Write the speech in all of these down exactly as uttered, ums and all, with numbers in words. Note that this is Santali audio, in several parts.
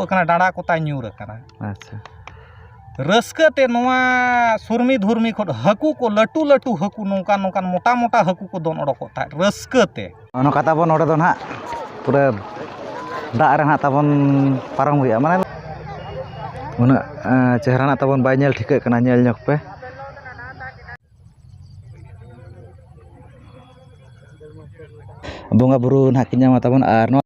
ᱠᱟᱱᱟ, ᱰᱟᱸᱰᱟ ᱠᱚ ᱛᱟᱭ ᱧᱩᱨ ᱟᱠᱟᱱᱟ᱾ ᱟᱪᱪᱷᱟ᱾ ᱨᱟᱹᱥᱠᱟᱹ ᱛᱮ ᱱᱚᱣᱟ ᱥᱩᱨᱢᱤ ᱫᱷᱩᱨᱢᱤ ᱠᱷᱚᱱ ᱦᱟᱹᱠᱩ ᱠᱚ, ᱞᱟᱹᱴᱩ ᱞᱟᱹᱴᱩ ᱦᱟᱹᱠᱩ, ᱱᱚᱝᱠᱟᱱ ᱱᱚᱝᱠᱟᱱ ᱢᱚᱴᱟ ᱢᱚᱴᱟ ᱦᱟᱹᱠᱩ ᱠᱚ ᱫᱚᱱ ᱚᱰᱚᱠᱚᱜ ᱛᱟᱦᱮᱸᱫ ᱨᱟᱹᱥᱠᱟᱹ ᱛᱮ᱾ ᱱᱚᱝᱠᱟ ᱛᱟᱵᱚᱱ ᱱᱚᱰᱮ ᱫᱚ ᱱᱟᱦᱟᱜ ᱯᱩᱨᱟᱹ ᱫᱟᱜ ᱨᱮ ᱱᱟᱦᱟᱜ ᱛᱟᱵᱚᱱ ᱯᱟᱨᱚᱢ ᱦᱩᱭᱩᱜᱼᱟ, ᱢᱟᱱᱮ ᱩᱱᱟᱹᱜ, ᱮᱸ, ᱪᱮᱦᱨᱟ ᱱᱟᱜ ᱛᱟᱵᱚᱱ ᱵᱟᱭ ᱧᱮᱞ ᱴᱷᱤᱠᱟᱹᱜ ᱠᱟᱱᱟ, ᱧᱮᱞ ᱧᱚᱜ ᱯᱮ᱾ ᱵᱚᱸᱜᱟ ᱵᱩᱨᱩ ᱱᱟᱦᱟᱜ ᱠᱤᱱ ᱧᱟᱢᱟ ᱛᱟᱵᱚᱱ᱾ ᱟᱨ ᱱᱚᱣᱟ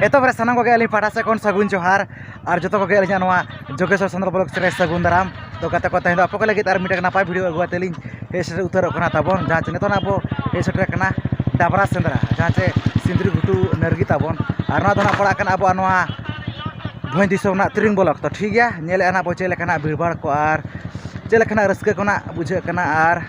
ᱮᱛᱚᱦᱚᱵ ᱨᱮ ᱥᱟᱱᱟᱢ ᱠᱚᱜᱮ ᱟᱹᱞᱤᱧ ᱯᱟᱦᱴᱟ ᱥᱮᱫ ᱠᱷᱚᱱ ᱥᱟᱹᱜᱩᱱ ᱡᱚᱦᱟᱨ, ᱟᱨ ᱡᱚᱛᱚ ᱠᱚᱜᱮ ᱟᱹᱞᱤᱧᱟᱜ ᱱᱚᱣᱟ ᱡᱳᱜᱮᱥᱣᱚᱨ ᱥᱟᱱᱛᱟᱲ ᱵᱞᱚᱜ ᱨᱮ ᱥᱟᱹᱜᱩᱱ ᱫᱟᱨᱟᱢ᱾ ᱛᱚ ᱜᱟᱛᱮ ᱠᱚ, ᱛᱮᱦᱮᱧ ᱫᱚ ᱟᱯᱮ ᱠᱚ ᱞᱟᱹᱜᱤᱫ ᱟᱨ ᱢᱤᱫᱴᱟᱝ ᱱᱟᱯᱟᱭ ᱵᱷᱤᱰᱤᱭᱳ ᱟᱹᱜᱩ ᱠᱟᱛᱮ ᱞᱤᱧ ᱦᱮᱡ ᱥᱮᱴᱮᱨ ᱩᱛᱟᱹᱨᱚᱜ ᱠᱟᱱᱟ ᱛᱟᱵᱚᱱ, ᱡᱟᱦᱟᱸ ᱪᱮ ᱱᱤᱛᱚᱜ ᱟᱵᱚ ᱦᱮᱡ ᱥᱮᱴᱮᱨ ᱠᱟᱱᱟ ᱰᱟᱵᱨᱟ ᱥᱮᱸᱫᱽᱨᱟ, ᱡᱟᱦᱟᱸ ᱪᱮ ᱥᱤᱸᱫᱽᱨᱤ ᱜᱷᱩᱴᱩ ᱱᱟᱹᱨᱜᱤ ᱛᱟᱵᱚᱱ᱾ ᱟᱨ ᱱᱚᱣᱟ ᱫᱚ ᱱᱟᱜ ᱯᱟᱲᱟᱜ ᱠᱟᱱᱟ ᱟᱵᱚᱣᱟᱜ ᱱᱚᱣᱟ ᱵᱷᱚᱸᱡᱽ ᱫᱤᱥᱚᱢ ᱨᱮᱱᱟᱜ ᱛᱨᱤᱝ ᱵᱞᱚᱠ᱾ ᱛᱚ ᱴᱷᱤᱠ ᱜᱮᱭᱟ, ᱧᱮᱞᱮᱫᱼᱟ ᱱᱟᱜ ᱵᱚ ᱪᱮᱫ ᱞᱮᱠᱟᱱᱟᱜ ᱵᱷᱤᱲᱵᱷᱟᱲ ᱠᱚ ᱟᱨ ᱪᱮᱫ ᱞᱮᱠᱟᱱᱟᱜ ᱨᱟᱹᱥᱠᱟᱹ ᱠᱚ ᱱᱟᱜ ᱵᱩᱡᱷᱟᱹᱜ ᱠᱟᱱᱟ ᱟᱨ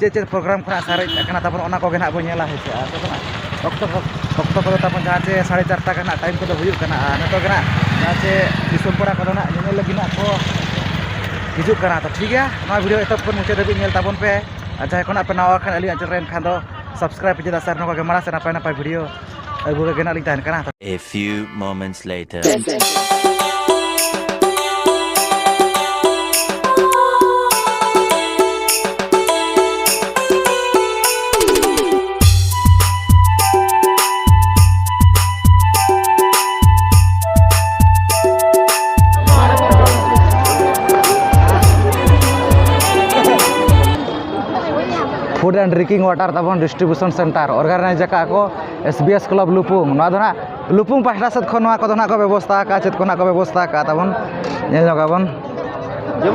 ᱪᱮᱫ ᱪᱮᱫ ᱯᱨᱳᱜᱨᱟᱢ ᱠᱷᱚᱱᱟᱜ ᱥᱟᱨᱮᱡ ᱟᱠᱟᱱᱟ ᱛᱟᱵᱚᱱ, ᱚᱱᱟ ᱠᱚᱜᱮ ᱱᱟᱜ ᱵᱚᱱ ᱧᱮᱞᱟ, ᱦᱮᱸ ᱥᱮ᱾ ᱟᱨ ᱛᱚᱵᱮ ᱱᱟᱜ ᱚᱠᱛᱚ ᱠᱚ, ᱚᱠᱛᱚ ᱠᱚᱫᱚ ᱛᱟᱵᱚᱱ ᱡᱟᱦᱟᱸ ᱪᱮ ᱥᱟᱲᱮ ᱪᱟᱨᱴᱟ ᱜᱟᱱ ᱱᱟᱜ ᱴᱟᱭᱤᱢ ᱠᱚᱫᱚ ᱦᱩᱭᱩᱜ ᱠᱟᱱᱟ, ᱟᱨ ᱱᱤᱛᱚᱜ ᱜᱮ ᱱᱟᱜ ᱡᱟᱦᱟᱸ ᱪᱮ ᱫᱤᱥᱚᱢ ᱯᱮᱲᱟ ᱠᱚᱫᱚ ᱱᱟᱜ ᱧᱮᱧᱮᱞ ᱞᱟᱹᱜᱤᱫ ᱱᱟᱜ ᱠᱚ ᱦᱤᱡᱩᱜ ᱠᱟᱱᱟ᱾ ᱛᱚ ᱴᱷᱤᱠ ᱜᱮᱭᱟ, ᱱᱚᱣᱟ ᱵᱷᱤᱰᱤᱭᱳ ᱮᱛᱚᱦᱚᱵ ᱠᱷᱚᱱ ᱢᱩᱪᱟᱹᱫ ᱫᱷᱟᱹᱵᱤᱡ ᱧᱮᱞ ᱛᱟᱵᱚᱱ ᱯᱮ, ᱟᱨ ᱡᱟᱦᱟᱸᱭ ᱠᱷᱚᱱᱟᱜ ᱯᱮ ᱱᱟᱣᱟ ᱠᱷᱟᱱ ᱟᱹᱞᱤᱧᱟᱜ ᱪᱮᱱᱮᱞ ᱨᱮ, ᱮᱱᱠᱷᱟᱱ ᱫᱚ ᱥᱟᱵᱥᱠᱨᱟᱭᱤᱵᱽ ᱯᱮ ᱪᱮᱫᱟᱜ ᱥᱮ ᱟᱨ ᱱᱚᱝᱠᱟ ᱜᱮ ᱢᱟᱲᱟᱝ ᱥᱮᱫ ᱱᱟᱯᱟᱭ ᱱᱟᱯᱟᱭ ᱵᱷᱤᱰᱤᱭᱳ ᱟᱹᱜᱩ ᱨᱮᱜᱮ ᱱᱟᱜ ᱞᱤᱧ ᱛᱟᱦᱮᱱ ᱠᱟᱱᱟ᱾ A few moments later. Food and drinking water ᱛᱟᱵᱚᱱ distribution center organize ᱟᱠᱟᱫ ᱠᱚ S B S club ᱞᱩᱯᱩᱝ᱾ ᱱᱚᱣᱟ ᱫᱚ ᱱᱟᱜ ᱞᱩᱯᱩᱝ ᱯᱟᱦᱴᱟ ᱥᱮᱫ ᱠᱷᱚᱱ ᱱᱚᱣᱟ ᱠᱚᱫᱚ ᱱᱟᱜ ᱠᱚ ᱵᱮᱵᱚᱥᱛᱷᱟ ᱟᱠᱟᱫᱼᱟ, ᱪᱮᱫ ᱠᱚ ᱱᱟᱜ ᱠᱚ ᱵᱮᱵᱚᱥᱛᱷᱟ ᱟᱠᱟᱫ ᱛᱟᱵᱚᱱ ᱧᱮᱞ ᱧᱚᱜ ᱟᱵᱚᱱ᱾ ᱛᱚ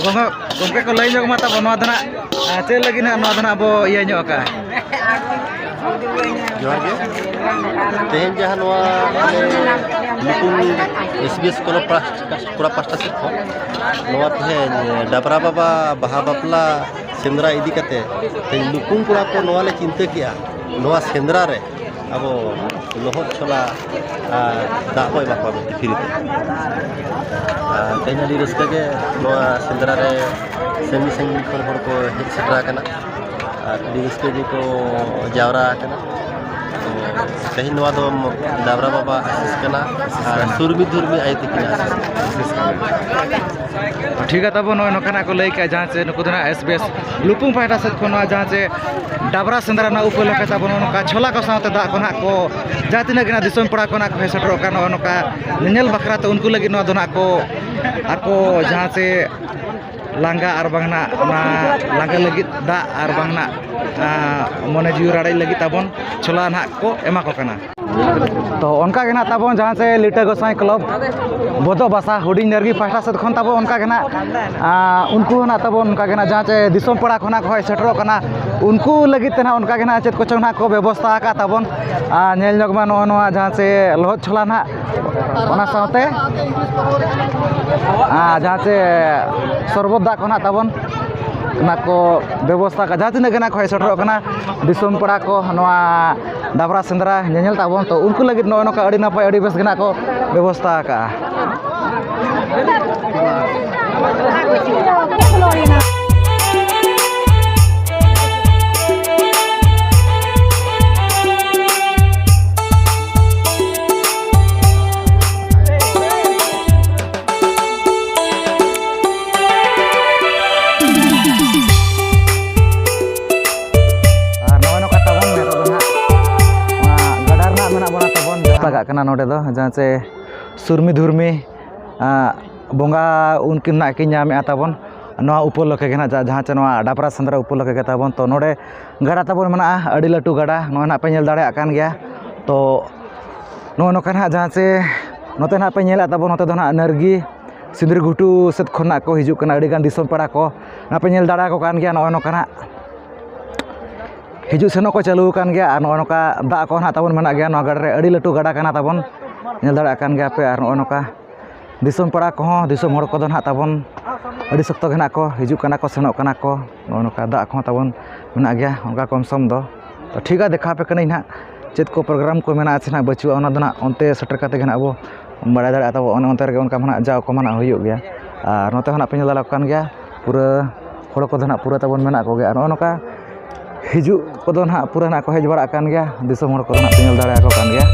ᱜᱚᱢᱠᱮ, ᱜᱚᱢᱠᱮ ᱠᱚ ᱞᱟᱹᱭ ᱧᱚᱜ ᱢᱟ ᱛᱟᱵᱚᱱ, ᱱᱚᱣᱟ ᱫᱚ ᱱᱟᱜ, ᱟᱨ ᱪᱮᱫ ᱞᱟᱹᱜᱤᱫ ᱱᱟᱜ ᱱᱚᱣᱟ ᱫᱚ ᱱᱟᱜ ᱵᱚ ᱤᱭᱟᱹ ᱧᱚᱜ ᱟᱠᱟᱫᱼᱟ? ᱡᱚᱦᱟᱨ ᱜᱮ᱾ ᱛᱮᱦᱮᱧ ᱡᱟᱦᱟᱸ ᱱᱚᱣᱟ ᱟᱞᱮ ᱞᱩᱯᱩᱝ S B S ᱠᱞᱟᱵᱽ ᱯᱟᱥ-, ᱠᱚᱲᱟ ᱯᱟᱥᱴᱟ ᱥᱮᱫ ᱠᱷᱚᱱ ᱱᱚᱣᱟ ᱛᱮᱦᱮᱧ ᱰᱟᱵᱨᱟ ᱵᱟᱵᱟ ᱵᱟᱦᱟ ᱵᱟᱯᱞᱟ ᱥᱮᱸᱫᱽᱨᱟ ᱤᱫᱤ ᱠᱟᱛᱮ ᱛᱮᱦᱮᱧ ᱞᱩᱯᱩᱝ ᱠᱚᱲᱟ ᱠᱚ ᱱᱚᱣᱟ ᱞᱮ ᱪᱤᱱᱛᱟᱹ ᱠᱮᱜᱼᱟ, ᱱᱚᱣᱟ ᱥᱮᱸᱫᱽᱨᱟ ᱨᱮ ᱟᱵᱚ ᱞᱚᱦᱚᱫ ᱪᱷᱚᱞᱟ ᱟᱨ ᱫᱟᱜ ᱵᱚ ᱮᱢᱟ ᱠᱚᱣᱟ ᱢᱮᱱᱛᱮ ᱯᱷᱨᱤ ᱛᱮ᱾ ᱟᱨ ᱛᱮᱦᱮᱧ ᱟᱹᱰᱤ ᱨᱟᱹᱥᱠᱟᱹ ᱜᱮ ᱱᱚᱣᱟ ᱥᱮᱸᱫᱽᱨᱟ ᱨᱮ ᱥᱟᱺᱜᱤᱧ ᱥᱟᱺᱜᱤᱧ ᱠᱷᱚᱱ ᱦᱚᱲ ᱠᱚ ᱦᱮᱡ ᱥᱮᱴᱮᱨ ᱟᱠᱟᱱᱟ ᱟᱨ ᱟᱹᱰᱤ ᱨᱟᱹᱥᱠᱟᱹ ᱜᱮᱠᱚ ᱡᱟᱣᱨᱟ ᱟᱠᱟᱱᱟ᱾ ᱛᱚ ᱛᱮᱦᱮᱧ ᱱᱚᱣᱟ ᱫᱚ ᱰᱟᱵᱨᱟ ᱵᱟᱵᱟ ᱟᱥᱤᱥ ᱠᱟᱱᱟ ᱟᱨ ᱥᱩᱨᱢᱤ ᱫᱷᱩᱨᱢᱤ ᱟᱭᱳ ᱛᱟᱹᱠᱤᱱᱟᱜ ᱟᱥᱤᱥ ᱠᱟᱱᱟ᱾ ᱴᱷᱤᱠ ᱜᱮᱭᱟ ᱛᱟᱵᱚᱱ, ᱱᱚᱜᱼᱚᱭ ᱱᱚᱝᱠᱟᱱᱟᱜ ᱠᱚ ᱞᱟᱹᱭ ᱠᱮᱜᱼᱟ, ᱡᱟᱦᱟᱸ ᱪᱮ ᱱᱩᱠᱩ ᱫᱚ ᱱᱟᱜ ᱮᱥ ᱵᱤ ᱮᱥ ᱞᱩᱯᱩᱝ ᱯᱟᱦᱴᱟ ᱥᱮᱫ ᱠᱷᱚᱱ ᱱᱚᱣᱟ ᱡᱟᱦᱟᱸ ᱪᱮ ᱰᱟᱵᱨᱟ ᱥᱮᱸᱫᱽᱨᱟ ᱨᱮᱱᱟᱜ ᱩᱯᱟᱹᱭ ᱞᱮᱠᱟᱛᱮ ᱟᱵᱚ ᱱᱚᱜᱼᱚ ᱱᱚᱝᱠᱟ ᱪᱷᱚᱞᱟ ᱠᱚ ᱥᱟᱶᱛᱮ ᱫᱟᱜ ᱠᱚ ᱱᱟᱜ ᱠᱚ, ᱡᱟᱦᱟᱸ ᱛᱤᱱᱟᱹᱜ ᱜᱮ ᱱᱟᱜ ᱫᱤᱥᱚᱢ ᱯᱮᱲᱟ ᱠᱚ ᱱᱟᱜ ᱠᱚ ᱦᱮᱡ ᱥᱮᱴᱮᱨᱚᱜ ᱠᱟᱱ, ᱱᱚᱜᱼᱚ ᱱᱚᱝᱠᱟ ᱧᱮᱧᱮᱞ ᱵᱟᱠᱷᱨᱟ ᱛᱮ ᱩᱱᱠᱩ ᱞᱟᱹᱜᱤᱫ ᱱᱚᱣᱟ ᱫᱚ ᱱᱟᱜ ᱠᱚ ᱟᱠᱚ ᱡᱟᱦᱟᱸ ᱪᱮ ᱞᱟᱸᱜᱟ ᱟᱨ ᱵᱟᱝ ᱱᱟᱜ ᱚᱱᱟ ᱞᱟᱸᱜᱟ ᱞᱟᱹᱜᱤᱫ ᱫᱟᱜ ᱟᱨ ᱵᱟᱝ ᱱᱟᱜ, ᱟᱸ, ᱢᱚᱱᱮ ᱡᱤᱣᱤ ᱨᱟᱲᱮᱡ ᱞᱟᱹᱜᱤᱫ ᱛᱟᱵᱚᱱ ᱪᱷᱚᱞᱟ ᱱᱟᱜ ᱠᱚ ᱮᱢᱟ ᱠᱚ ᱠᱟᱱᱟ᱾ ᱛᱚ ᱚᱱᱠᱟ ᱜᱮ ᱱᱟᱜ ᱛᱟᱵᱚᱱ ᱡᱟᱦᱟᱸ ᱪᱮ ᱞᱤᱴᱟᱹ ᱜᱚᱸᱥᱟᱭ ᱠᱞᱚᱵᱽ ᱵᱚᱫᱚ ᱵᱟᱥᱟ ᱦᱩᱰᱤᱧ ᱱᱟᱨᱜᱤ ᱯᱟᱦᱴᱟ ᱥᱮᱫ ᱠᱷᱚᱱ ᱛᱟᱵᱚᱱ ᱚᱱᱠᱟ ᱜᱮ ᱱᱟᱜ, ᱟᱸ, ᱩᱱᱠᱩ ᱦᱚᱸ ᱱᱟᱜ ᱛᱟᱵᱚᱱ ᱚᱱᱠᱟ ᱜᱮ ᱱᱟᱜ ᱡᱟᱦᱟᱸ ᱪᱮ ᱫᱤᱥᱚᱢ ᱯᱮᱲᱟ ᱠᱷᱚᱱᱟᱜ ᱠᱚ ᱦᱮᱡ ᱥᱮᱴᱮᱨᱚᱜ ᱠᱟᱱᱟ, ᱩᱱᱠᱩ ᱞᱟᱹᱜᱤᱫ ᱛᱮ ᱱᱟᱜ ᱚᱱᱠᱟ ᱜᱮ ᱱᱟᱜ ᱪᱮᱫ ᱠᱚᱪᱚᱝ ᱱᱟᱜ ᱠᱚ ᱵᱮᱵᱚᱥᱛᱷᱟ ᱟᱠᱟᱫ ᱛᱟᱵᱚᱱ᱾ ᱟᱨ ᱧᱮᱞ ᱧᱚᱜ ᱢᱟ ᱱᱚᱜᱼᱚ ᱱᱚᱣᱟ ᱡᱟᱦᱟᱸ ᱪᱮ ᱞᱚᱦᱚᱫ ᱪᱷᱚᱞᱟ ᱱᱟᱜ, ᱚᱱᱟ ᱥᱟᱶᱛᱮ ᱟᱨ ᱡᱟᱦᱟᱸ ᱪᱮ ᱥᱚᱨᱵᱚᱛ ᱫᱟᱜ ᱠᱚ ᱱᱟᱜ ᱛᱟᱵᱚᱱ, ᱚᱱᱟ ᱠᱚ ᱵᱮᱵᱚᱥᱛᱷᱟ ᱟᱠᱟᱫ᱾ ᱡᱟᱦᱟᱸ ᱛᱤᱱᱟᱹᱜ ᱜᱮ ᱱᱟᱜ ᱠᱚ ᱦᱮᱡ ᱥᱮᱴᱮᱨᱚᱜ ᱠᱟᱱᱟ ᱫᱤᱥᱚᱢ ᱯᱮᱲᱟ ᱠᱚ ᱱᱚᱣᱟ ᱰᱟᱵᱨᱟ ᱥᱮᱸᱫᱽᱨᱟ ᱧᱮᱧᱮᱞ ᱛᱟᱵᱚᱱ, ᱛᱚ ᱩᱱᱠᱩ ᱞᱟᱹᱜᱤᱫ ᱱᱚᱜᱼᱚ ᱱᱚᱝᱠᱟ ᱟᱹᱰᱤ ᱱᱟᱯᱟᱭ ᱟᱹᱰᱤ ᱵᱮᱥ ᱜᱮ ᱱᱟᱜ ᱠᱚ ᱵᱮᱵᱚᱥᱛᱷᱟ ᱟᱠᱟᱫᱼᱟ᱾ ᱟᱨ ᱱᱚᱜᱼᱚᱭ ᱱᱚᱝᱠᱟ ᱛᱟᱵᱚᱱ ᱱᱤᱛᱚᱜ ᱫᱚ ᱱᱟᱦᱟᱜ ᱱᱚᱣᱟ ᱜᱟᱰᱟ ᱨᱮᱱᱟᱜ ᱢᱮᱱᱟᱜ ᱵᱚᱱᱟ ᱛᱟᱵᱚᱱ, ᱡᱟᱦᱟᱸ ᱞᱟᱜᱟᱜ ᱠᱟᱱᱟ ᱱᱚᱰᱮ ᱫᱚ, ᱡᱟᱦᱟᱸ ᱪᱮ ᱥᱩᱨᱢᱤ ᱫᱷᱩᱨᱢᱤ, ᱟᱸ, ᱵᱚᱸᱜᱟ ᱩᱱᱠᱤᱱ ᱱᱟᱜ ᱠᱤᱱ ᱧᱟᱢᱮᱜᱼᱟ ᱛᱟᱵᱚᱱ᱾ ᱱᱚᱣᱟ ᱩᱯᱚᱞᱚᱠᱠᱷᱮ ᱜᱮ ᱱᱟᱜ, ᱡᱟ-, ᱡᱟᱦᱟᱸ ᱪᱮ ᱱᱚᱣᱟ ᱰᱟᱵᱨᱟ ᱥᱮᱸᱫᱽᱨᱟ ᱩᱯᱚᱞᱚᱠᱠᱷᱮ ᱜᱮ ᱛᱟᱵᱚᱱ᱾ ᱛᱚ ᱱᱚᱰᱮ ᱜᱟᱰᱟ ᱛᱟᱵᱚᱱ ᱢᱮᱱᱟᱜᱼᱟ, ᱟᱹᱰᱤ ᱞᱟᱹᱴᱩ ᱜᱟᱰᱟ, ᱱᱚᱜᱼᱚᱭ ᱱᱟᱜ ᱯᱮ ᱧᱮᱞ ᱫᱟᱲᱮᱭᱟᱜ ᱠᱟᱱ ᱜᱮᱭᱟ᱾ ᱛᱚ ᱱᱚᱜᱼᱚ ᱱᱚᱝᱠᱟ ᱱᱟᱜ ᱡᱟᱦᱟᱸ ᱪᱮ ᱱᱚᱛᱮ ᱱᱟᱜ ᱯᱮ ᱧᱮᱞᱮᱫ ᱛᱟᱵᱚᱱ, ᱱᱚᱛᱮ ᱫᱚ ᱱᱟᱜ ᱱᱟᱹᱨᱜᱤ ᱥᱤᱸᱫᱽᱨᱟᱹ ᱜᱷᱩᱴᱩ ᱥᱮᱫ ᱠᱷᱚᱱᱟᱜ ᱠᱚ ᱦᱤᱡᱩᱜ ᱠᱟᱱᱟ ᱟᱹᱰᱤᱜᱟᱱ ᱫᱤᱥᱚᱢ ᱯᱮᱲᱟ ᱠᱚ᱾ ᱱᱟᱯᱮ ᱧᱮᱞ ᱫᱟᱲᱮ ᱟᱠᱚ ᱠᱟᱱ ᱜᱮᱭᱟ, ᱱᱚᱜᱼᱚᱭ ᱱᱚᱝᱠᱟ ᱱᱟᱜ ᱦᱤᱡᱩᱜ ᱥᱮᱱᱚᱜ ᱠᱚ ᱪᱟᱹᱞᱩ ᱟᱠᱟᱱ ᱜᱮᱭᱟ᱾ ᱟᱨ ᱱᱚᱜᱼᱚᱭ ᱱᱚᱝᱠᱟ ᱫᱟᱜ ᱠᱚ ᱱᱟᱜ ᱛᱟᱵᱚᱱ ᱢᱮᱱᱟᱜ ᱜᱮᱭᱟ᱾ ᱱᱚᱣᱟ ᱜᱟᱰᱟ ᱨᱮ ᱟᱹᱰᱤ ᱞᱟᱹᱴᱩ ᱜᱟᱰᱟ ᱠᱟᱱᱟ ᱛᱟᱵᱚᱱ, ᱧᱮᱞ ᱫᱟᱲᱮᱭᱟᱜ ᱠᱟᱱ ᱜᱮᱭᱟ ᱯᱮ᱾ ᱟᱨ ᱱᱚᱜᱼᱚᱭ ᱱᱚᱝᱠᱟ ᱫᱤᱥᱚᱢ ᱯᱮᱲᱟ ᱠᱚᱦᱚᱸ, ᱫᱤᱥᱚᱢ ᱦᱚᱲ ᱠᱚᱫᱚ ᱱᱟᱜ ᱛᱟᱵᱚᱱ ᱟᱹᱰᱤ ᱥᱚᱠᱛᱚ ᱜᱮ ᱱᱟᱜ ᱠᱚ ᱦᱤᱡᱩᱜ ᱠᱟᱱᱟ ᱠᱚ, ᱥᱮᱱᱚᱜ ᱠᱟᱱᱟ ᱠᱚ᱾ ᱱᱚᱜᱼᱚ ᱱᱚᱝᱠᱟ ᱫᱟᱜ ᱠᱚᱦᱚᱸ ᱛᱟᱵᱚᱱ ᱢᱮᱱᱟᱜ ᱜᱮᱭᱟ ᱚᱱᱠᱟ ᱠᱚᱢ ᱥᱚᱢ ᱫᱚ᱾ ᱛᱚ ᱴᱷᱤᱠ ᱜᱮᱭᱟ, ᱫᱮᱠᱷᱟᱣ ᱟᱯᱮ ᱠᱟᱹᱱᱟᱹᱧ ᱱᱟᱜ ᱪᱮᱫ ᱠᱚ ᱯᱨᱳᱜᱨᱟᱢ ᱠᱚ ᱢᱮᱱᱟᱜᱼᱟ ᱥᱮ ᱱᱟᱦᱟᱜ ᱵᱟᱹᱪᱩᱜᱼᱟ, ᱚᱱᱟ ᱫᱚ ᱱᱟᱦᱟᱜ ᱚᱱᱛᱮ ᱥᱮᱴᱮᱨ ᱠᱟᱛᱮ ᱜᱮ ᱱᱟᱦᱟᱜ ᱵᱚ ᱵᱟᱲᱟᱭ ᱫᱟᱲᱮᱭᱟᱜᱼᱟ ᱛᱟᱵᱚ᱾ ᱚᱱᱮ ᱚᱱᱛᱮ ᱨᱮᱜᱮ ᱚᱱᱠᱟ ᱢᱟ ᱱᱟᱦᱟᱜ ᱡᱟᱣ ᱠᱚ ᱢᱟ ᱱᱟᱦᱟᱜ ᱦᱩᱭᱩᱜ ᱜᱮᱭᱟ᱾ ᱟᱨ ᱱᱚᱛᱮ ᱦᱚᱸ ᱱᱟᱦᱟᱜ ᱯᱮ ᱧᱮᱞ ᱫᱟᱲᱮᱭᱟᱜ ᱠᱟᱱ ᱜᱮᱭᱟ, ᱯᱩᱨᱟᱹ ᱦᱚᱲ ᱠᱚᱫᱚ ᱱᱟᱦᱟᱜ ᱯᱩᱨᱟᱹ ᱛᱟᱵᱚᱱ ᱢᱮᱱᱟᱜ ᱠᱚᱜᱮᱭᱟ᱾ ᱟᱨ ᱱᱚᱜᱼᱚ ᱱᱚᱝᱠᱟ ᱦᱤᱡᱩᱜ ᱠᱚᱫᱚ ᱱᱟᱦᱟᱜ ᱯᱩᱨᱟᱹ ᱱᱟᱦᱟᱜ ᱠᱚ ᱦᱮᱡ ᱵᱟᱲᱟᱜ ᱠᱟᱱ ᱜᱮᱭᱟ, ᱫᱤᱥᱚᱢ ᱦᱚᱲ ᱠᱚᱫᱚ ᱱᱟᱦᱟᱜ ᱯᱮ ᱧᱮᱞ ᱫᱟᱲᱮᱭᱟᱠᱚ ᱠᱟᱱ ᱜᱮᱭᱟ᱾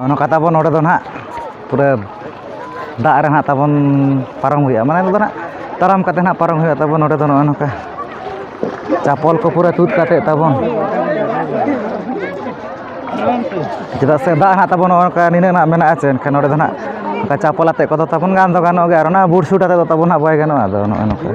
ᱱᱚᱝᱠᱟ ᱛᱟᱵᱚᱱ ᱱᱚᱰᱮ ᱫᱚ ᱱᱟᱦᱟᱜ ᱯᱩᱨᱟᱹ ᱫᱟᱜ ᱨᱮ ᱱᱟᱦᱟᱜ ᱛᱟᱵᱚᱱ ᱯᱟᱨᱚᱢ ᱦᱩᱭᱩᱜᱼᱟ, ᱢᱟᱱᱮ ᱱᱚᱰᱮ ᱫᱚ ᱱᱟᱦᱟᱜ ᱛᱟᱲᱟᱢ ᱠᱟᱛᱮ ᱱᱟᱦᱟᱜ ᱯᱟᱨᱚᱢ ᱦᱩᱭᱩᱜᱼᱟ ᱛᱟᱵᱚᱱ᱾ ᱱᱚᱰᱮ ᱫᱚ ᱱᱚᱜᱼᱚᱭ ᱱᱚᱝᱠᱟ ᱪᱟᱯᱚᱞ ᱠᱚ ᱯᱩᱨᱟᱹ ᱛᱩᱫ ᱠᱟᱛᱮ ᱛᱟᱵᱚᱱ, ᱪᱮᱫᱟᱜ ᱥᱮ ᱫᱟᱜ ᱱᱟᱦᱟᱜ ᱛᱟᱵᱚᱱ ᱱᱚᱜᱼᱚ ᱱᱚᱝᱠᱟ ᱱᱤᱱᱟᱹᱜ ᱱᱟᱦᱟᱜ ᱢᱮᱱᱟᱜᱼᱟ ᱪᱮ, ᱮᱱᱠᱷᱟᱱ ᱱᱚᱰᱮ ᱫᱚ ᱱᱟᱦᱟᱜ ᱚᱱᱠᱟ ᱪᱟᱯᱚᱞ ᱟᱛᱮ ᱠᱚᱫᱚ ᱛᱟᱵᱚᱱ ᱜᱟᱱ ᱫᱚ ᱜᱟᱱᱚᱜ ᱜᱮᱭᱟ, ᱟᱨ ᱚᱱᱟ ᱵᱩᱴ ᱥᱩᱴ ᱟᱛᱮ ᱫᱚ ᱛᱟᱵᱚᱱ ᱱᱟᱦᱟᱜ ᱵᱟᱭ ᱜᱟᱱᱚᱜᱼᱟ᱾ ᱟᱫᱚ ᱱᱚᱜᱼᱚ ᱱᱚᱝᱠᱟ᱾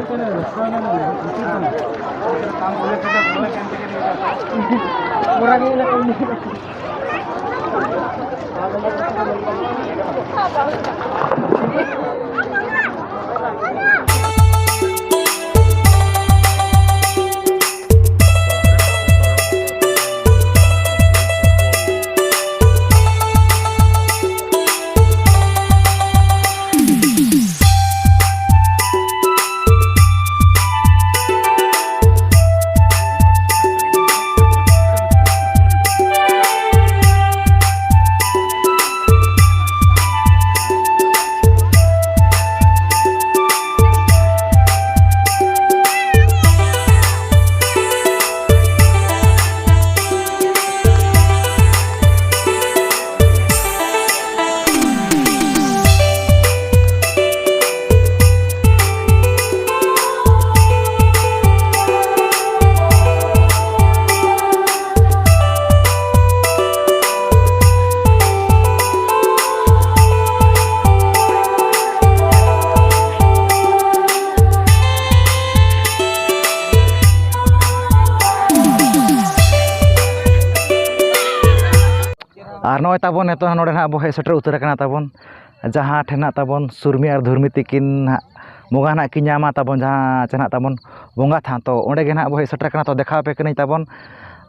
ᱟᱨ ᱱᱚᱜᱼᱚᱭ ᱛᱟᱵᱚᱱ ᱱᱤᱛᱚᱜ ᱱᱚᱰᱮ ᱱᱟᱦᱟᱜ ᱵᱚ ᱦᱮᱡ ᱥᱮᱴᱮᱨ ᱩᱛᱟᱹᱨ ᱟᱠᱟᱱᱟ ᱛᱟᱵᱚᱱ, ᱡᱟᱦᱟᱸ ᱴᱷᱮᱱ ᱱᱟᱦᱟᱜ ᱛᱟᱵᱚᱱ ᱥᱩᱨᱢᱤ ᱟᱨ ᱫᱷᱩᱨᱢᱤ ᱛᱤᱠᱤᱱ ᱱᱟᱦᱟᱜ ᱵᱚᱸᱜᱟ ᱱᱟᱦᱟᱜ ᱠᱤᱱ ᱧᱟᱢᱟ ᱛᱟᱵᱚᱱ, ᱡᱟᱦᱟᱸ ᱪᱮ ᱱᱟᱦᱟᱜ ᱛᱟᱵᱚᱱ ᱵᱚᱸᱜᱟ ᱛᱷᱟᱱ, ᱛᱚ ᱚᱸᱰᱮ ᱜᱮ ᱱᱟᱦᱟᱜ ᱵᱚ ᱦᱮᱡ ᱥᱮᱴᱮᱨ ᱟᱠᱟᱱᱟ᱾ ᱛᱚ ᱫᱮᱠᱷᱟᱣ ᱟᱯᱮ ᱠᱟᱹᱱᱟᱹᱧ ᱛᱟᱵᱚᱱ,